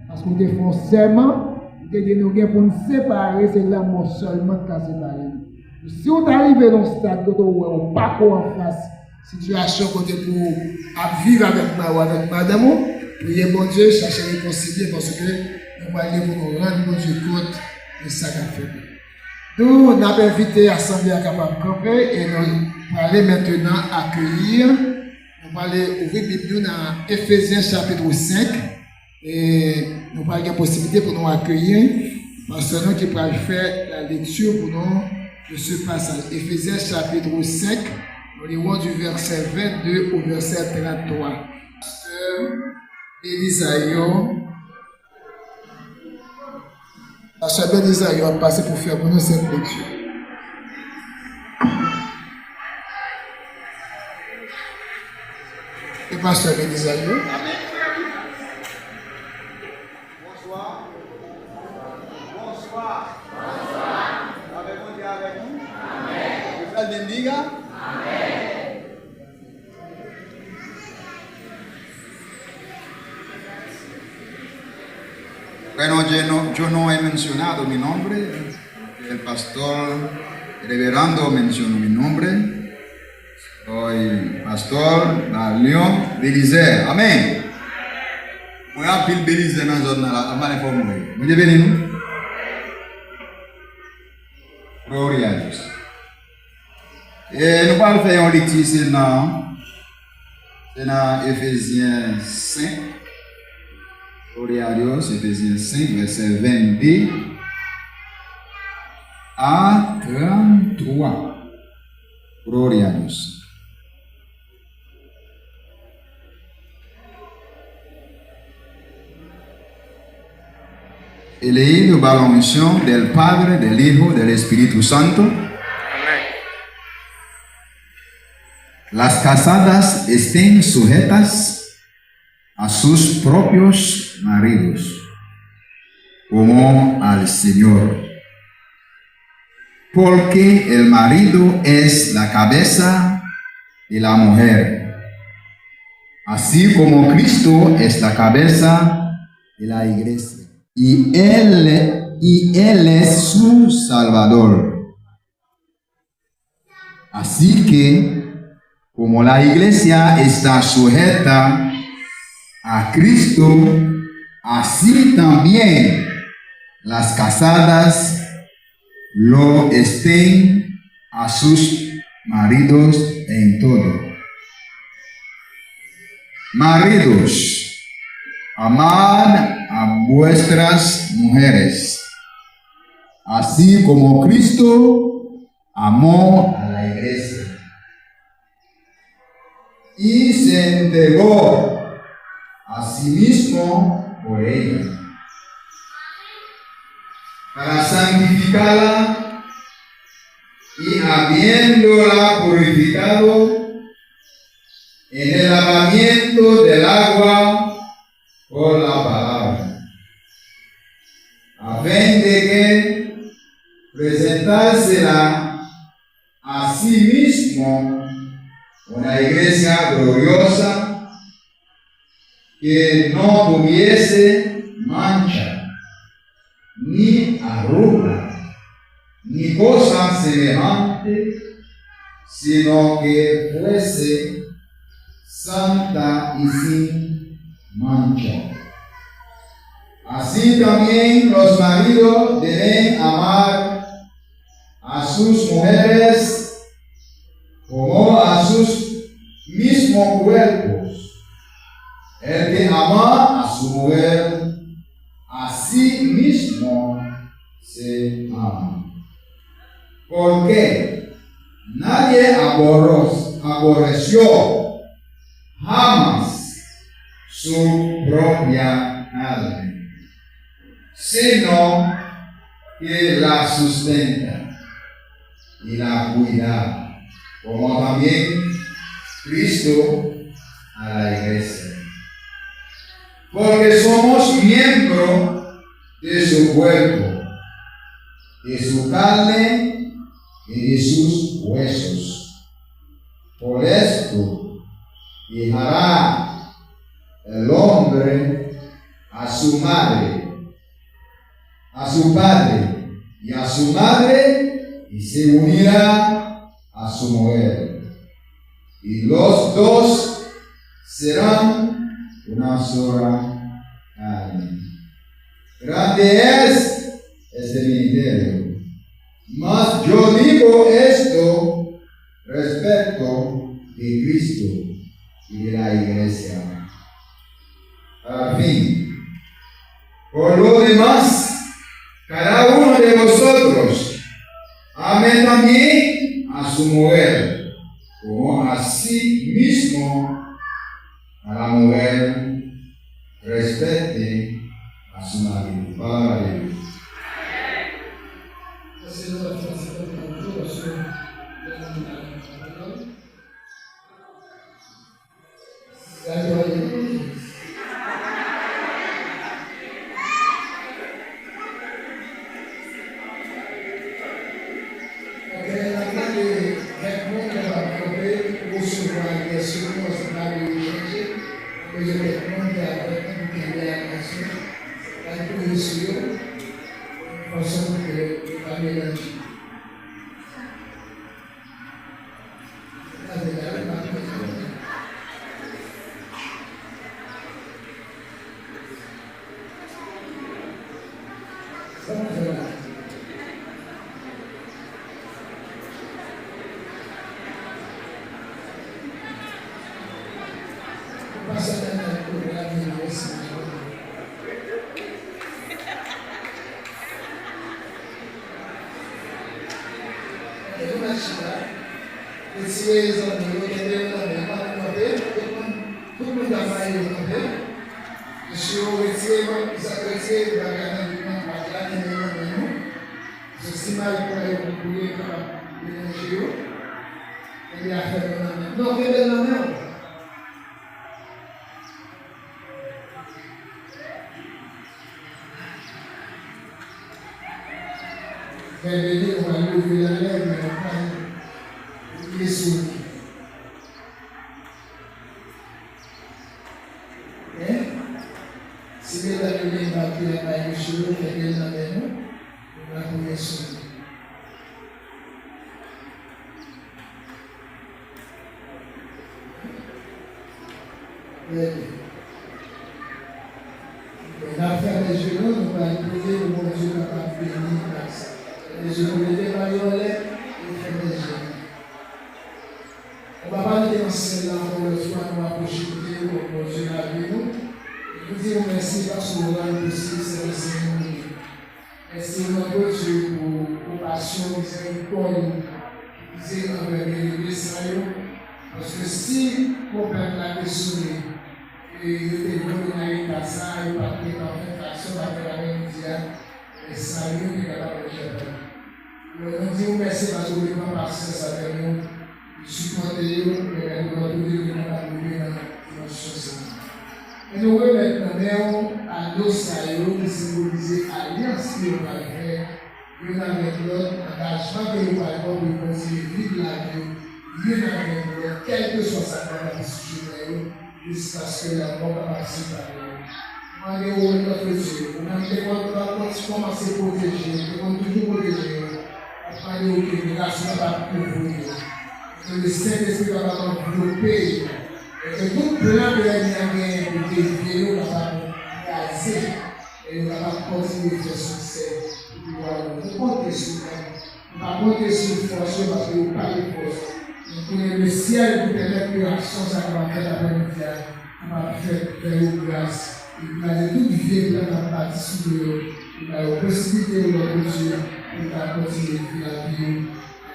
Paske w te fè yon sèman, ou te di nou gen pou n separe, se lanmò sèlman ki ka separe nou. Si w ta rive nan yon stad kote w wè w pa ko anfas sitiyasyon kote pou w ap viv avèk mari w, avèk madanm ou, priye Bondye, chache rekonsilye, paske nou pral gen pou nou rann Bondye kont de sa k ap fèt. Nou, n ap envite asanble a kapab kanpe e nou prale mentnan akeyi, nou prale ouvri Bib nou nan Efezyen chapit senk e nou pral gen posiblite pou nou akeyi pastè nou ki pral fè la lekti pou nou de ce passage. Efezyen chapit senk, nous lirons du verset vingt-deux au verset trente-trois. Pastè Belizario, Pastè Belizario ap pase pou fè pou nou sent lekti. E pastè Belizario. Amèn. Bonswa. Bonswa. Bonswa. Lapè Bondye avèk nou. Amèn. Ke Bondye bendiga. Amèn. Bueno, yo no, yo no he mencionado mi nombre, el pastor Reverendo mencionó mi nombre. Soy Pastor Dalion Belizaire. Amén. Mwen anpil Belizaire nan zòn nan la, anvan enfòme. Bondye beni nou. Gloria a Dios. E nou pral fè yon lekti, se nan, se nan Efezyen senk. Gloria a Dios, Efezyen senk, vèsè vennde a tranntwa. Gloria a Dios. He leído bajo la unción del Padre, del Hijo, del Espíritu Santo. Amén. Las casadas estén sujetas a sus propios maridos, como al Señor. Porque el marido es la cabeza de la mujer, así como Cristo es la cabeza de la iglesia, y él, y él es su Salvador. Así que, como la iglesia está sujeta a Cristo, así también las casadas lo estén a sus maridos en todo. Maridos, amad a vuestras mujeres, así como Cristo amó a la iglesia y se entregó a sí mismo por ella, para santificarla y habiéndola purificado en el lavamiento del agua por la palabra, a fin de que presentársela a sí mismo una iglesia gloriosa, Que no tuviese mancha, ni arruga, ni cosa semejante, sino que fuese santa y sin mancha. Así también los maridos deben amar a sus mujeres como a sus mismos cuerpos. El que ama a su mujer, a sí mismo se ama. Porque nadie aborros- aborreció jamás su propia carne, sino que la sustenta y la cuida, como también Cristo a la iglesia. Porque somos miembro de su cuerpo, de su carne y de sus huesos. Por esto dejará el hombre a su madre, a su padre y a su madre, y se unirá a su mujer, y los dos serán una sola carne. Grande es este misterio, mas yo digo esto respecto de Cristo y de la iglesia. Al fin, por lo demás, cada uno de vosotros ame también a su mujer, como a sí mismo a la mujer, respete a su marido. Palabra de Dios. Ok, n ap mande kèk moun kapab kanpe pou resevwa Yès yo ansanm avèk yo chanje. Mwen bezwen kèk moun ki avèk nou pou kenbe atasyon. N ap priye sou yo, fason pou ke yo pa melanje. Ann nou mèt chita. Retire zanmi yo, kenbe yo nan men. Ann kanpe, tout moun, tout moun k ap maye yo kanpe. Mesye yo, retire, retire bagay nan men nou, pa la, kenbe yo nan men nou. Paske si mayi kwè yo pou bouye, yo kapab melanje yo. Kenbe afè nou nan men. Non, kenbe l nan men w. Vèvède, ou va leve la lèv, men ou pa priye sou li. Men, si medam yo gen bab ki ap bay mesye yo, fè bèl nan men nou, nou va priye sou li. Trè byen. N ap fèmen je nou, nou pral priye pou Bondye kapab beni gras. Fèmen je nou, leve men yo anlè, e fèmen je nou. Papa nou ki nan syèl la, ankò yon lòt fwa, nou apwoche kote ou, Bondye lavi nou. E nou di ou mèsi paske ou rann posib sèvis nou. Mèsi, Bondye, pou konpasyon, mizerikòd ou ki plize anvè byeneme sa yo. Paske si twonpèt la te sone e yo te vole nan eta sa a, yo pa t te ka fè fason pa fè lapremidi a, e sa yo te kapab fè chèf la. Alò, nou di ou mèsi paske ou te pran pasyans avèk nou. Sipòte yo, pèmèt yo antre yo nan rive nan dimansyon sa a. E nou remèt nan men w ado sa yo ki senbolize alyans ke yo pral fè youn avèk lòt, angajman ke yo pral pran pou yo kontinye viv lavi yo youn avèk lòt, kèlkeswa sa k kapab sou chemen yo. Jiskaske lanmò kapab separe yo. Mande w, Nòtre Dye, ou menm te konn, te konn kòmanse pwoteje yo, te konn toujou pwoteje yo. Mande w ke gras ou kapab kouvri yo. Ke Sentespri kapab anvlope yo. E ke tout plan ke lènmi an genyen pou devye yo kapab kraze. E yo kapab kontinye fè siksè pou glwa ou. Nou konte sou ou. Nou pa konte sou fòs yo, paske yo pa gen fòs. Nou konnen le syèl pou pèmèt ke aksyon sa kapab fèt aprèmidi a, kapab fèt, fè yo gras. E kraze tout vye plan k ap bati sou do yo. E ba yo posiblite yo, Nòtre Dye, pou yo ka kontinye viv lavi yo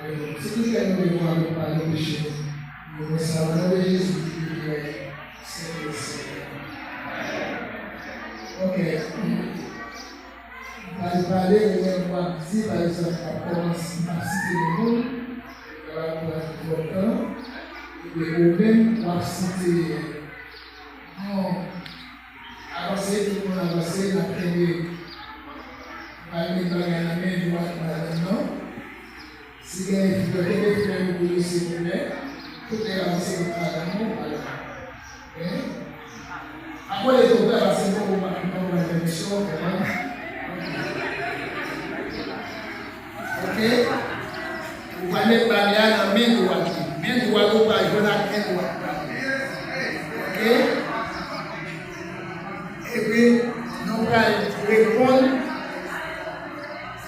avèk nou. Se tout kè nou devwa, nou pa anpeche nou. Nou rekonèt sa o non de Jezi ki pi gra. Sentespri. Ok. M pral pale, ou menm w ap di, pa egzanp, m ap kòmanse, m ap site yon moun, sa va pran twòp tan, epi ou menm w ap site, non, avanse, tout moun avanse, n ap kenbe, m pral met bagay nan men dwat madanm nan. Si gen flè, kenbe flè yo pou li, silvouplè. Tout nèg avanse pou madanm ou, ala. Hein? Pa kole tou prè, paske bon, ou pa, ou pa pran pèmisyon, ou konprann? Ok? Ou pral met bagay la nan men dwat li. Men dwat ou pral jwenn ak men dwat la. Ok? Epi, nou pral reponn.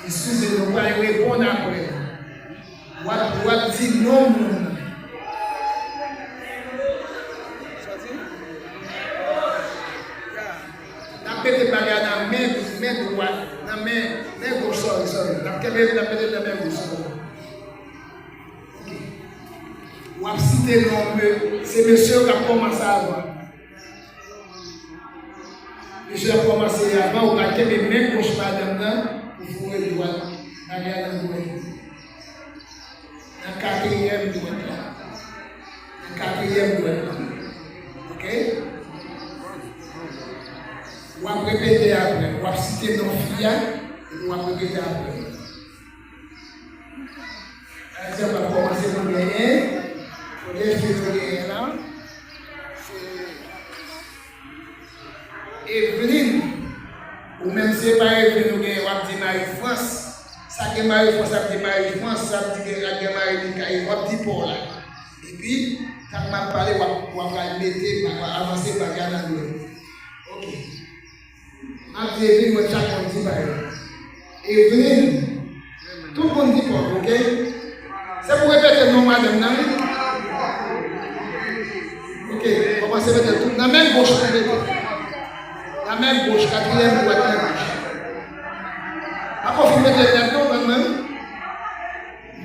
Eskize, nou pral reponn apre. W ap, w ap di non moun nan. N ap mete bagay nan men, men dwat, nan men, men goch, sorry, sorry. N ap kenbe, n ap mete nan men goch. Ok. W ap site non, men se mesye yo k ap kòmanse avan. Mesye ap kòmanse avan, ou pral kenbe men goch madanm nan, ou foure dwat bagay nan dwèt li. Nan katriyèm dwèt la. Nan katriyèm dwèt la. Ok? W ap repete apre. W ap site non fi a, epi w ap repete apre. Egzanp, w ap kòmanse pou genyen. Premye fi nou genyen la, se Eveline. Ou menm se pa Eveline ou genyen, w ap di Marie France. Sa gen Marie France ap di Marie France, sa ap di gen, ak gen Marie Micaël, w ap di pa w la. Epi, tan m ap pale, w ap, w ap al mete, w ap avanse bagay nan dwèt. Ok. M ap di epi nou chak moun di bagay. Eveline. Tout moun di pa w, ok? Se pou repete non madanm nan, wi. Ok, kòmanse mete tout nan men goch pou mete. Nan men goch, katriyèm dwèt nan goch. Pako fin mete nèt non, ban mwen.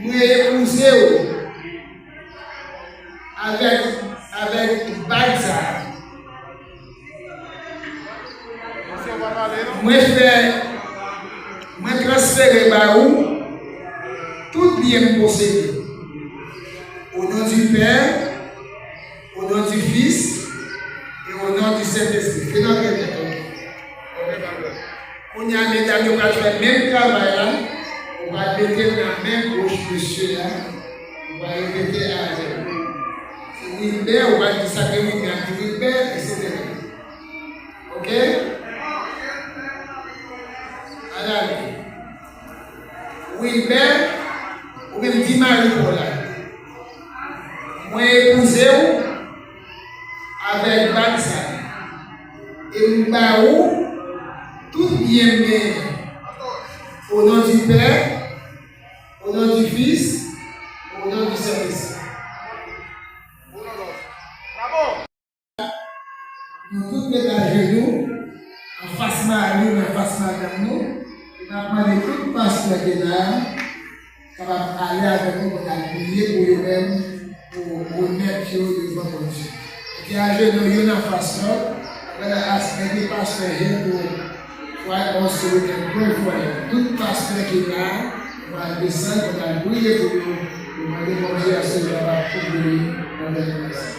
Mwen epouze w avèk, avèk bag sa a. Mwen fè, mwen transfere ba ou tout byen m posede. O non di Pè, o non di Fis, e o non di Sentespri. Fè nan kè tèt, ok. Kounye a, medam yo pral fè menm travay la, ou pral mete l nan men goch mesye a, ou pral repete avè l. Se Wilbert, ou pral di sa ke Wilbert ap di Wilbert, etsetera. Ok? Al ale. Wilbert, ou menm di mari pa w la. Mwen epouze w avèk bag sa a. E m ba ou tout byen m genyen. O non di Pè, o non di Fis, o non di Sentespri. Nou tout met ajenou, anfas mari nou, anfas madanm nou, e n ap mande tout pastè ki la a, kapab ale avèk nou pou n al priye pou yo menm, pou remèt yo devan Bondye. Mete ajenou youn anfas lòt, apre la, ask every pastor here to quiet us so we can pray for them. Tout pastè ki la a, nou pral desann pou n al priye pou yo, nou mande Bondye a se li kapab kouvri yo nan men nou.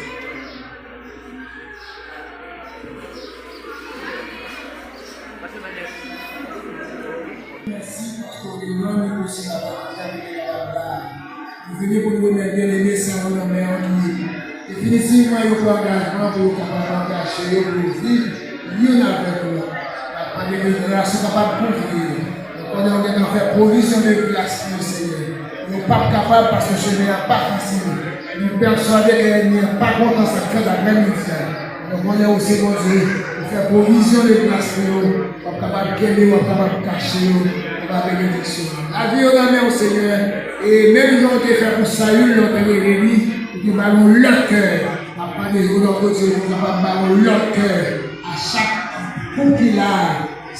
Mèsi, paske w te rann nou osi la pa ki ta vini la pa la. Nou vini pou nou remèt byeneme sa nou nan men an ki Definitivman, yo pran angajman pou yo kapab angaje yo pou yo viv youn avèk lòt. N ap mande ke gras ou kapab kouvri yo. Nou konnen ou gentan fè pwovizyon de gras pou yo, Senyè. Yo p ap kapab paske chemen an pa fasil. Nou pèswade ke ènmi an pa kontan sa k fèt aprè midi a. Nou konnen ou se Bondye, ou fè pwovizyon de gras pou yo. W ap kapab kenbe, w ap kapab kache yo anba benediksyon an. Lavi yo nan men w, Senyè. E menm jan w te fè pou Sayil lè w te rele li, ou te ba l yon lòt kè. M ap mande jodi a, Bondye, pou w kapab ba yo yon lòt kè a chak koup ki la a.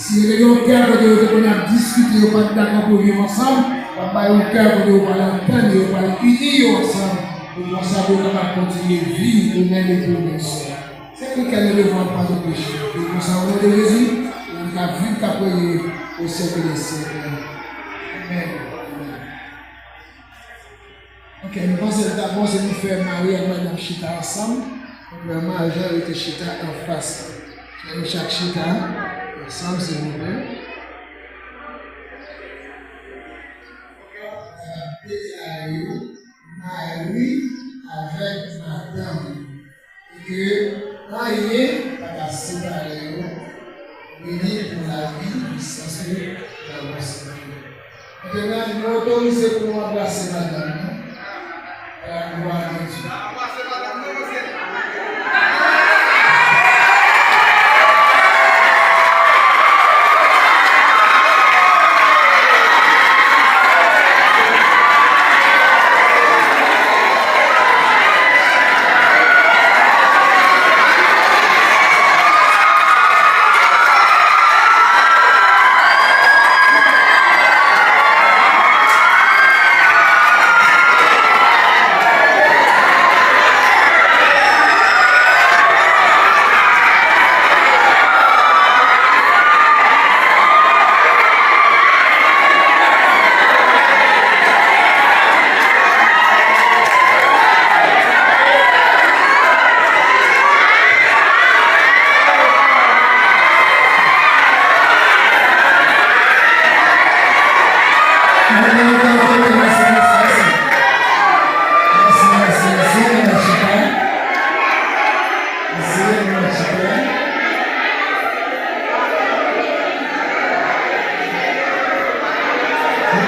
Si yo te gen yon kè kote yo te konn ap diskite, yo pa t dakò pou yo viv ansanm, w ap ba yo yon kè kote yo pral antann yo, yo pral ini yo ansanm, pou konsa pou yo kapab kontinye viv ou menm e pou yo menm. Se pou kè nou devwa pa nou peche. E konsa, o non de Jezi, nou ka viv, ka preye o syèk dè syèk. Amèn. Amèn. Ok, nou panse l ta bon si nou fè mari ak madanm chita ansanm, kontrèman a jan yo te chita anfas la. Fè nou chak chita ansanm, silvouplè. Deklare yo, mari avèk madanm. E ke anyen pa ka separe yo, beni pou lavi, jiskas ke lanmò separe yo. Kounye a, nou otorize pou nou anbrase madanm nou. A la glwa de Dye.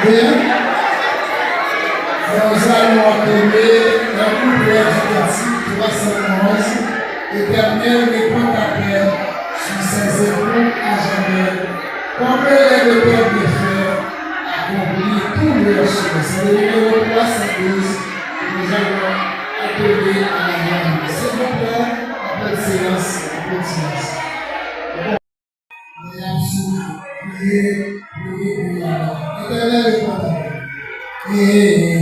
Ok. Nous allons entonner un couplet du cantique trois cent onze, Éternel, répands ta paix sur ces époux à jamais. Comble-les de tes bienfaits, accomplis tous leurs souhaits. C'est le numéro trois cent douze que nous allons entonner à la même. S'il vous plaît, en pleine silence, en pleine silence. Etènèl, répands ta paix.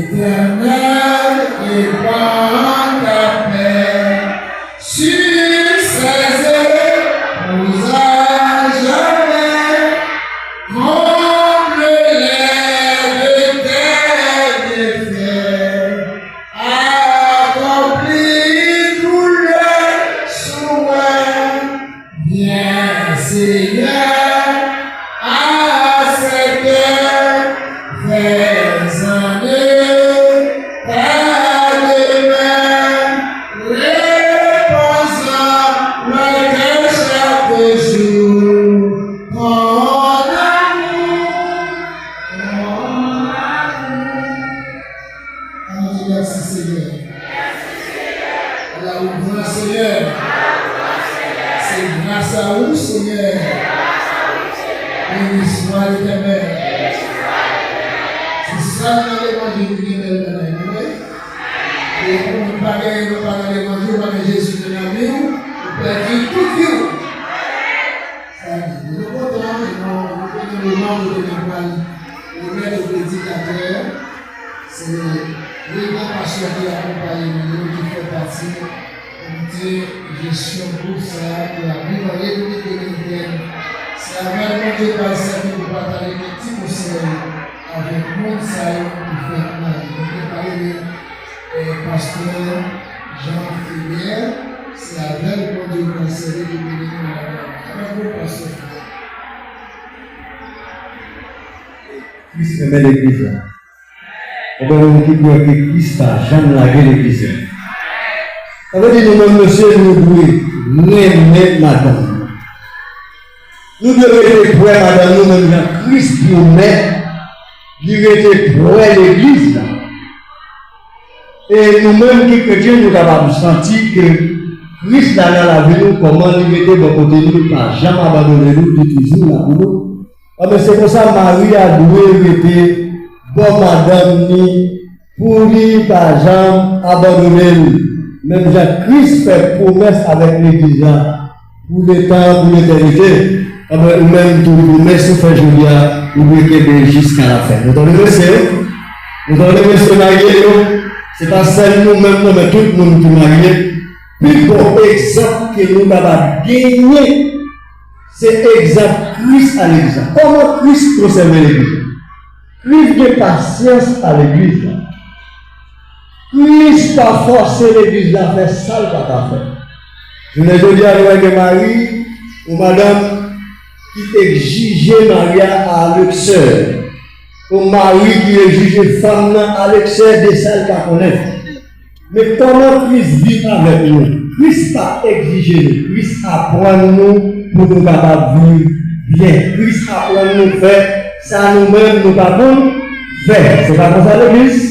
Éternel, répands ta paix sur ces époux à jamais. Comble-les de tes bienfaits. Accomplis tous leurs souhaits. Viens, Seigneur, à cette heure, fais en eux ta demeure, repose en leur cœur chaque jour. Ton amour, ton amour. Ann di mèsi, Senyè. Ala ou gran, Senyè. Se gras a ou, Senyè. Beni swa Letènèl. Se sa nou nan levanjil nou gen bèl bagay, nou wè. E pou nou pa genyen, nou pa nan levanjil, ou pa gen Jezi nan lavi w, ou pèdi tout vi w. Sa vle di, nou kontan, e nou, nou konnen moman kote nou pral remèt yo predikatè, se de gran pastè ki akonpaye nou yo, ki fè pati komite jesyon gwoup sa a ki ap viv an Repiblik Dominikèn. Se avèl Bondye pral sèvi pou pataje kèk ti konsèy avèk moun sa yo ki fèt nan vi. Nou te pale de, eh, pastè Jean Philibert, se avèl Bondye pral sèvi pou beni nou nan lavi. Avèk ou, pastè Philibert. Kris renmen legliz la. Konbyen moun ki kwè ke Kris pa janm lage legliz la? Sa vle di nou menm mesye, nou dwe renmen madanm nou. Nou dwe rete prè madanm nou menm jan Kris pwomèt li rete prè legliz la. E nou menm ki kretyen, nou kapab santi ke Kris la nan lavi nou, kòman li rete bò kote nou, li pa janm abandone nou, li toujou la pou nou. Anben, se konsa mari a dwe rete bò madanm ni pou li pa janm abandone l, menm jan Kris fè pwomès avèk legliz la pou letan, pou letènite. Anben, ou menm tou, pwomès ou fè jodi a, ou dwe kenbe jiska lafen. Nou tande mesye yo? Nou tande mesye marye yo? Se pa sèl nou menm, non, men tout moun ki marye. Pi bon egzanp ke nou kapab genyen, se egzanp Kris a legliz la. Kòman Kris konsève legliz la? Kris gen pasyans a legliz la. Kris pa fòse legliz la fè sa l pa ka fè. Jounen jodi a, nou wè gen mari ou madanm ki egzije mari a a leksè. Yon mari ki egzije fanm nan a leksè de sa l pa konnen. Men kòman Kris viv avèk nou? Kris pa egzije nou. Kris aprann nou pou nou kapab viv byen. Kris aprann nou fè sa nou menm nou pa konn fè. Se pa konsa legliz?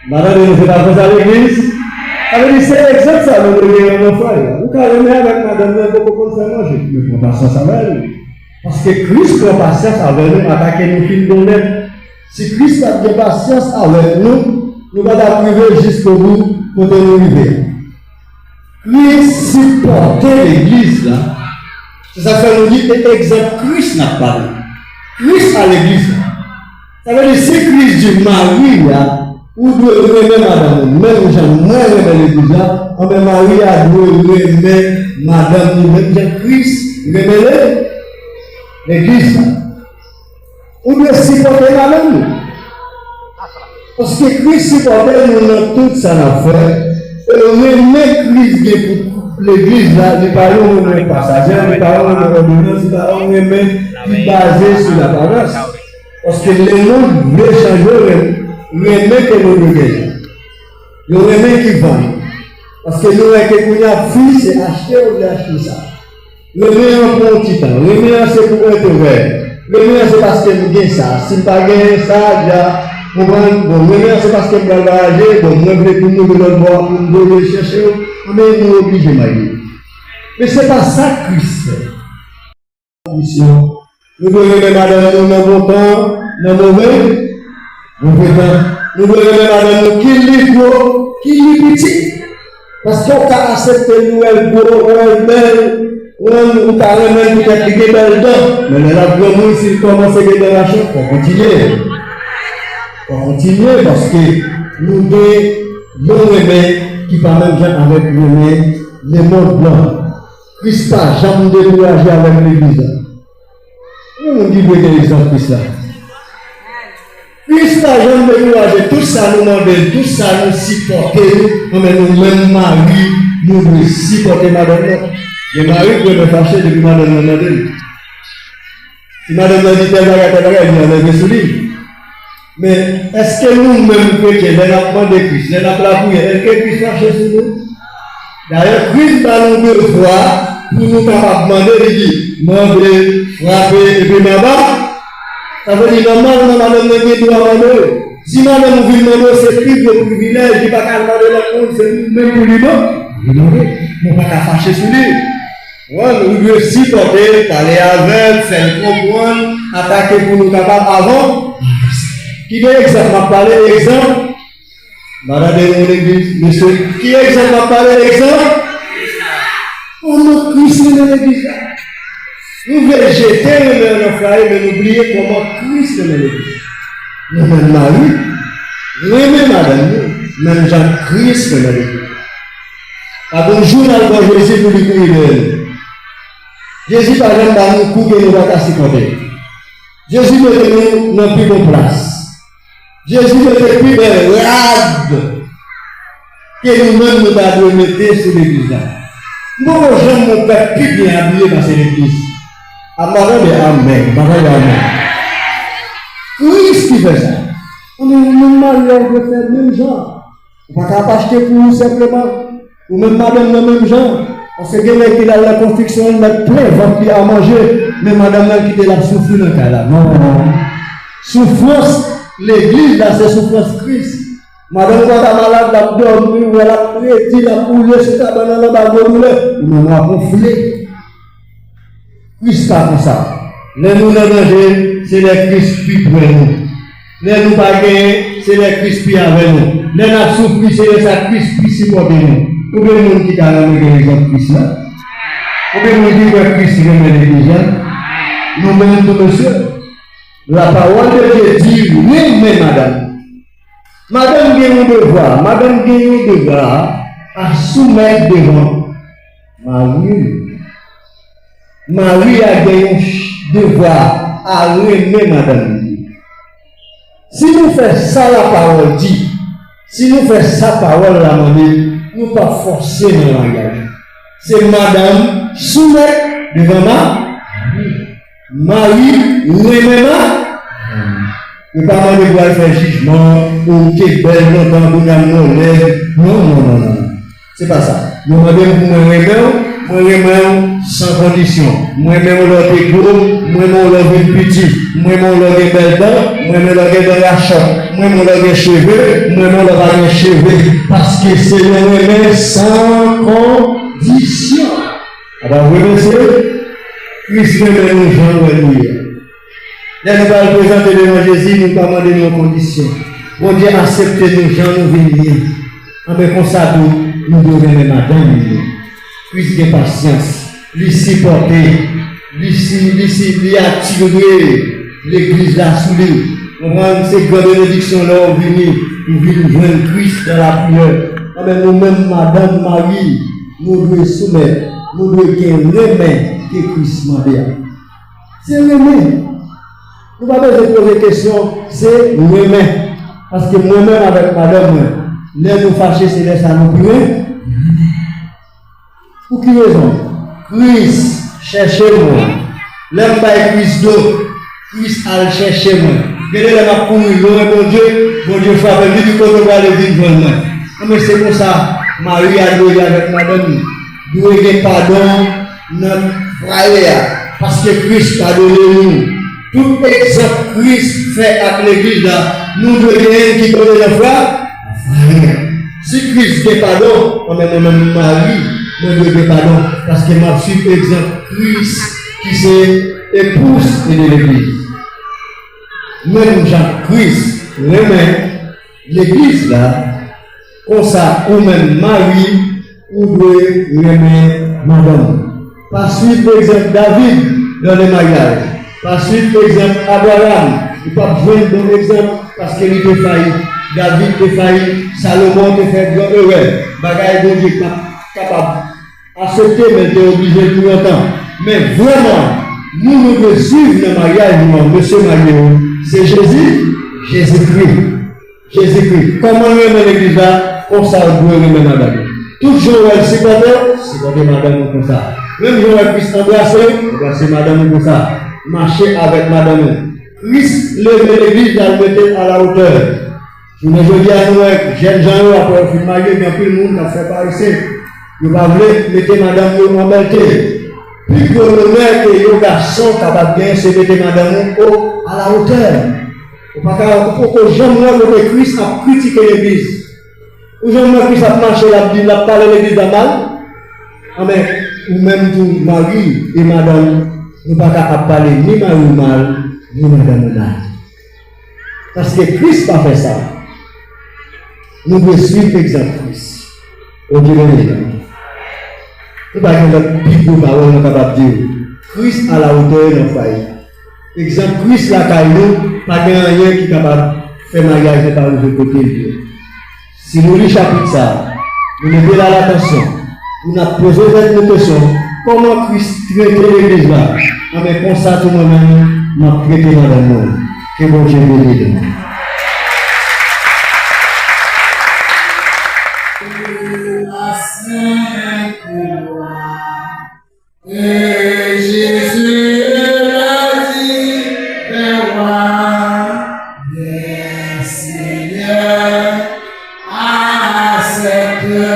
M pa tande nou, se pa konsa legliz? Sa vle di, se egzanp sa nou dwe genyen nan fwaye. Ou ka renmen avèk madanm nan, poko konn fè manje. Men pran pasyans avè l. Paske Kris pran pasyans avè nou, ata ke nou fin bon nèt. Si Kris pa t gen pasyans avèk nou, nou pa t ap rive jiskobou kote nou rive a. Kris sipòte legliz la. Se sa k fè nou di se egzanp Kris n ap pale. Kris a legliz la. Sa vle di, si Kris di mari a, ou dwe renmen madanm ou, menm jan mwen renmen legliz la, anben mari a dwe renmen madanm li, menm jan Kris renmen le-, legliz la. Ou dwe sipòte madanm ou. Paske Kris sipòte nou nan tout sa n ap fè. E renmen Kris gen pou legliz la, li pa yon renmen pasaje, li pa yon renmen òdonans, li pa yon renmen ki baze sou laparans. Paske lemonn vle chanje ren-, renmen ke nou dwe genyen. Yon renmen ki vann. Paske nou wè ke kounye a fi se achte ou vle achte sa. Renmen an pran yon ti tan. Renmen an se pou enterè. Renmen an se paske m gen sa. Si m pa genyen sa, dja, konprann? Bon, renmen an se paske m pral vwayaje. Bon, mwen vle pou m rive lòt bò a pou m vole chèche w. Anben, nou oblije marye. Men se pa sa Kris fè. Misyon. Nou dwe renmen madanm nou nan bon tan, nan move, move tan. Nou dwe renmen madanm nou ki li gwo, ki li piti. Paske w ka aksepte l, ou wè l gwo, ou wè l bèl, ou, ou ka renmen l poutèt li gen bèl dan. Men lè l ap granmoun, si l kòmanse gen dan machan, fò w kontinye. Fò w kontinye, paske nou gen yon renmen ki pa menm jan avèk renmen lemonn nan. Kris pa janm dekouraje avèk legliz la. Gen moun ki dwe gen egzanp Kris la. Kris pa janm dekouraje. Tout sa nou mande l, tout sa nou sipòte l, anben nou menm mari, nou dwe sipòte madanm nou. Gen mari ki renmen fache depi madanm nan mande l. Si madanm nan di tèl bagay, tèl bagay, li anleve sou li. Men, èske nou menm kretyen, lè n ap mande Kris, lè n ap lapriyè, èske Kris fache sou nou? Dayè, Kris ba nou devwa pou nou kapab mande, li di, mande, frape, epi m aba. Sa vle di, nòmalman, madanm nan gen dwa mande w. Si madanm ou vin mande w, se pi gwo privilèj, li pa ka al mande lòt moun, se ou menm pou li ban-, li mande. Men w pa ka fache sou li. Konprann? Ou dwe sipòte l, pale avè l, fè l konprann, atake pou nou kapab avan-, ki gen egzanp m ap pale, egzanp? M pa tande nou legliz, mesye. Ki egzanp m ap pale, egzanp? Kòman Kris renmen legliz la? Nou vle jete renmen an nan fwaye, men nou bliye kòman Kris renmen legliz la. Nou menm mari, renmen madanm nou, menm jan Kris renmen legliz la. Pa gon jou n al bò Jezi pou li kouri dèyè nou. Jezi pa janm ba nou kou ke nou pa ka sipòte. Jezi mete nou nan pi bon plas. Jezi mete pi bèl rad ke nou menm nou ta dwe mete sou legliz la. M poko janm wè yon pèp pi byen abiye pase legliz. A m pa tande amèn, m pa tande amèn. Kris ki fè sa. Anben, ou menm mari a, ou dwe fè menm jan. Ou pa ka ap achte pou ou senpleman. Ou menm madanm nan menm jan. Paske gen nèg ki al nan konstriksyon, li mèt plen vant li a manje, men madanm nan kite l ap soufri nan kay la. Non. Soufrans legliz la, se soufrans Kris. Madanm ou pa ta malad, l ap dòmi, ou wè l ap redi, l ap woule sou kabann nan anba gwo doulè. Ou menm w ap wonfle. Kris pa konsa. Lè nou nan danje, se lè Kris pi pre nou. Lè nou pa genyen, se lè Kris pi avè nou. Lè n ap soufri, se lè sa Kris pi sipòte nou. Konbyen moun ki ta renmen gen egzanp Kris la? Konbyen moun ki kwè Kris renmen legliz la? Nou menm tou, mesye. La parole de Dieu di, renmen madanm. Madanm gen yon devwa. Madanm gen yon devwa a soumèt devan mari l. Mari a gen yon ch-, devwa a renmen madanm li. Si nou fè sa lapawòl di, si nou fè sa pawòl la mande, nou p ap fòse nan maryaj. Se madanm soumèt devan ma-, mari renmen ma-, yo pa mande pou al fè jijman, ou te bèl lontan, kounye a mòlèd. Non, non, non, non. Se pa sa. Yo mande m pou mwen renmen w, mwen renmen w san kondisyon. Mwen renmen w lè w te gwo, mwen renmen w lè w vin piti, mwen renmen w lè w gen bèl dan, mwen renmen w lè w gen dan rachòt, mwen renmen w lè w gen cheve, mwen renmen w lè w pa gen cheve. Paske se yon renmen san kondisyon. A pa vre, mesye? Kris renmen nou jan l wè nou ye. Lè nou pral prezante devan Jezi, nou pa mande nou yon kondisyon. Bondye aksepte nou jan nou vin ye. Anben konsa tou, nou dwe renmen madanm nou. Kris gen pasyans, li sipòte, li si, li si, li atire legliz la sou li. Konprann, se gran benediksyon lè w vini, ou vin jwenn Kris nan lapriyè. Anben nou menm, madanm, mari, nou dwe soumèt, nou dwe gen renmen ke Kris mande a. Se renmen. Nou pa bezwen poze kesyon, se renmen. Paske mwen menm avèk madanm mwen, lè nou fache, se lè sa nou pi renmen. Pou ki rezon? Kris chèche mwen. Lè m bay Kris do, Kris al chèche mwen. Gen de lè m ap kouri lwen Bondye, Bondye frape m, li di, "Kote w prale, vin jwenn mwen." Anben se konsa mari a dwe ye avèk madanm li. Dwe gen padon nan fwaye a, paske Kris padone nou. Tout egzanp Kris fè ak legliz la, nou dwe genyen l ki kote nan fwa-, fwaye a. Si Kris gen padon, anben mwen menm mari, mwen dwe gen padon, paske m ap swiv egzanp Kris ki se epous de legliz. Menm jan Kris renmen legliz la, konsa ou menm mari, ou dwe renmen madanm ou. Pa swiv egzanp David nan le maryaj. Pa swiv egzanp Abraram. Ou p ap jwenn bon egzanp paske li te fayit. David te fayit. Salomon te fè gran erè. Bagay Bondye pa t kapab aksepte, men l te oblije l pou yon tan. Men vrèman, moun nou dwe swiv nan maryaj nou an, mesye marye yo, se Jezi, Jezikri. Jezikri. Kòman l renmen legliz la, konsa w dwe renmen madanm ou. Tout jan w wè l sipòte w, sipòte madanm ou konsa. Menm jan w wè Kris anbrase w, anbrase madanm ou konsa. Mache avèk madanm ou. Kris leve legliz la, l mete l alatè. Jounen jodi a, nou wè jèn jan yo, apre yo fin marye, gen anpil moun k ap fè parese. Yo pa vle mete madanm yo an bèlte. Pi gwo lonè ke yon gason kapab genyen, se mete madanm ou o, alatè. Ou pa ka, ou poko janm wè kote Kris ap kritike legliz. Ou janm wè Kris ap mache, l ap di, l ap pale legliz la mal? Anben, ou menm tou, mari e madanm, nou pa ka ap pale ni mari w mal, ni madanm ou mal. Paske Kris pa fè sa. Nou dwe swiv egzanp Kris. Bondye beni nou. Nou pa gen lòt pi gwo pawòl nou kapab di w. Kris alatè nan fwaye. Egzanp Kris lakay nou, pa gen anyen ki kapab fè maryaj nou pa rive kote l ye. Si nou li chapit sa a, nou mete l a latansyon, pou n ap poze tèt nou kesyon, kòman Kris trete legliz la? Anben konsa tou mwen menm, m ap trete madanm mwen. Ke Bondye beni nou. E Jezi la di, fè wa, men Senyè, aksepte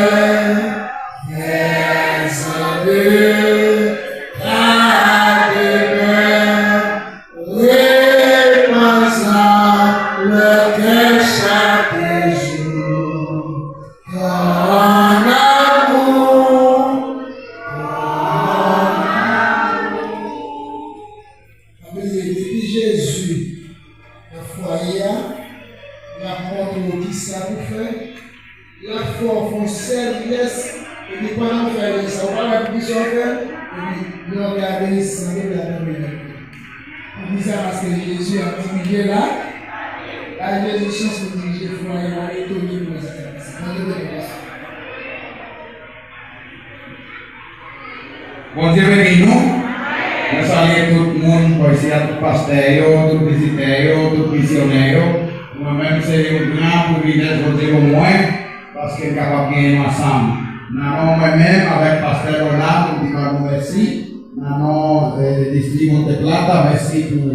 Lè w gade, sanble w ap dòmi nan kwen. Poukisa? Paske Jezi ap dirije la. Bay Jezi chans pou dirije fwaye w, ale tonye pou wè sa k ap pase. Tande byen. Bondye beni nou. Mwen salye tout moun, bò isi a, tout pastè yo, tout vizitè yo, tout misyonè yo. Mwen menm, se yon gran privilèj Bondye ban mwen, paske m kapab genyen nou ansanm. Nan non mwen menm, avèk pastè Lola, nou di ba nou mèsi. Nan non, eh, distri Monte Plata, mèsi pou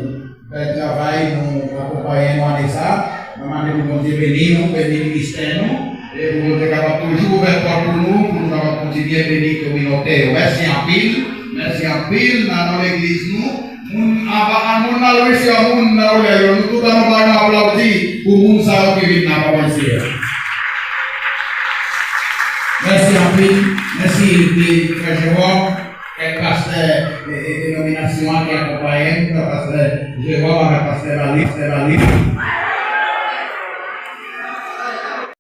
bèl travay nou akonpaye nou ane sa. Mwen mande pou Bondye beni nou, beni ministè nou, e pou Bondye kapab toujou ouvè pòt pou nou, pou nou kapab kontinye beni kominote yo. Mèsi anpil, mèsi anpil nan non legliz nou. Moun anba, moun nan Louisville, moun nan Olè yo, nou tout ann bay yon aplodi pou moun sa yo ki vin nan papa isi a. Mèsi anpil, mèsi frè Jewòm. Kèk pastè, e, e, denominasyon an ki akonpaye m, pastè Jewòm avèk pastè Lali, pastè Lali.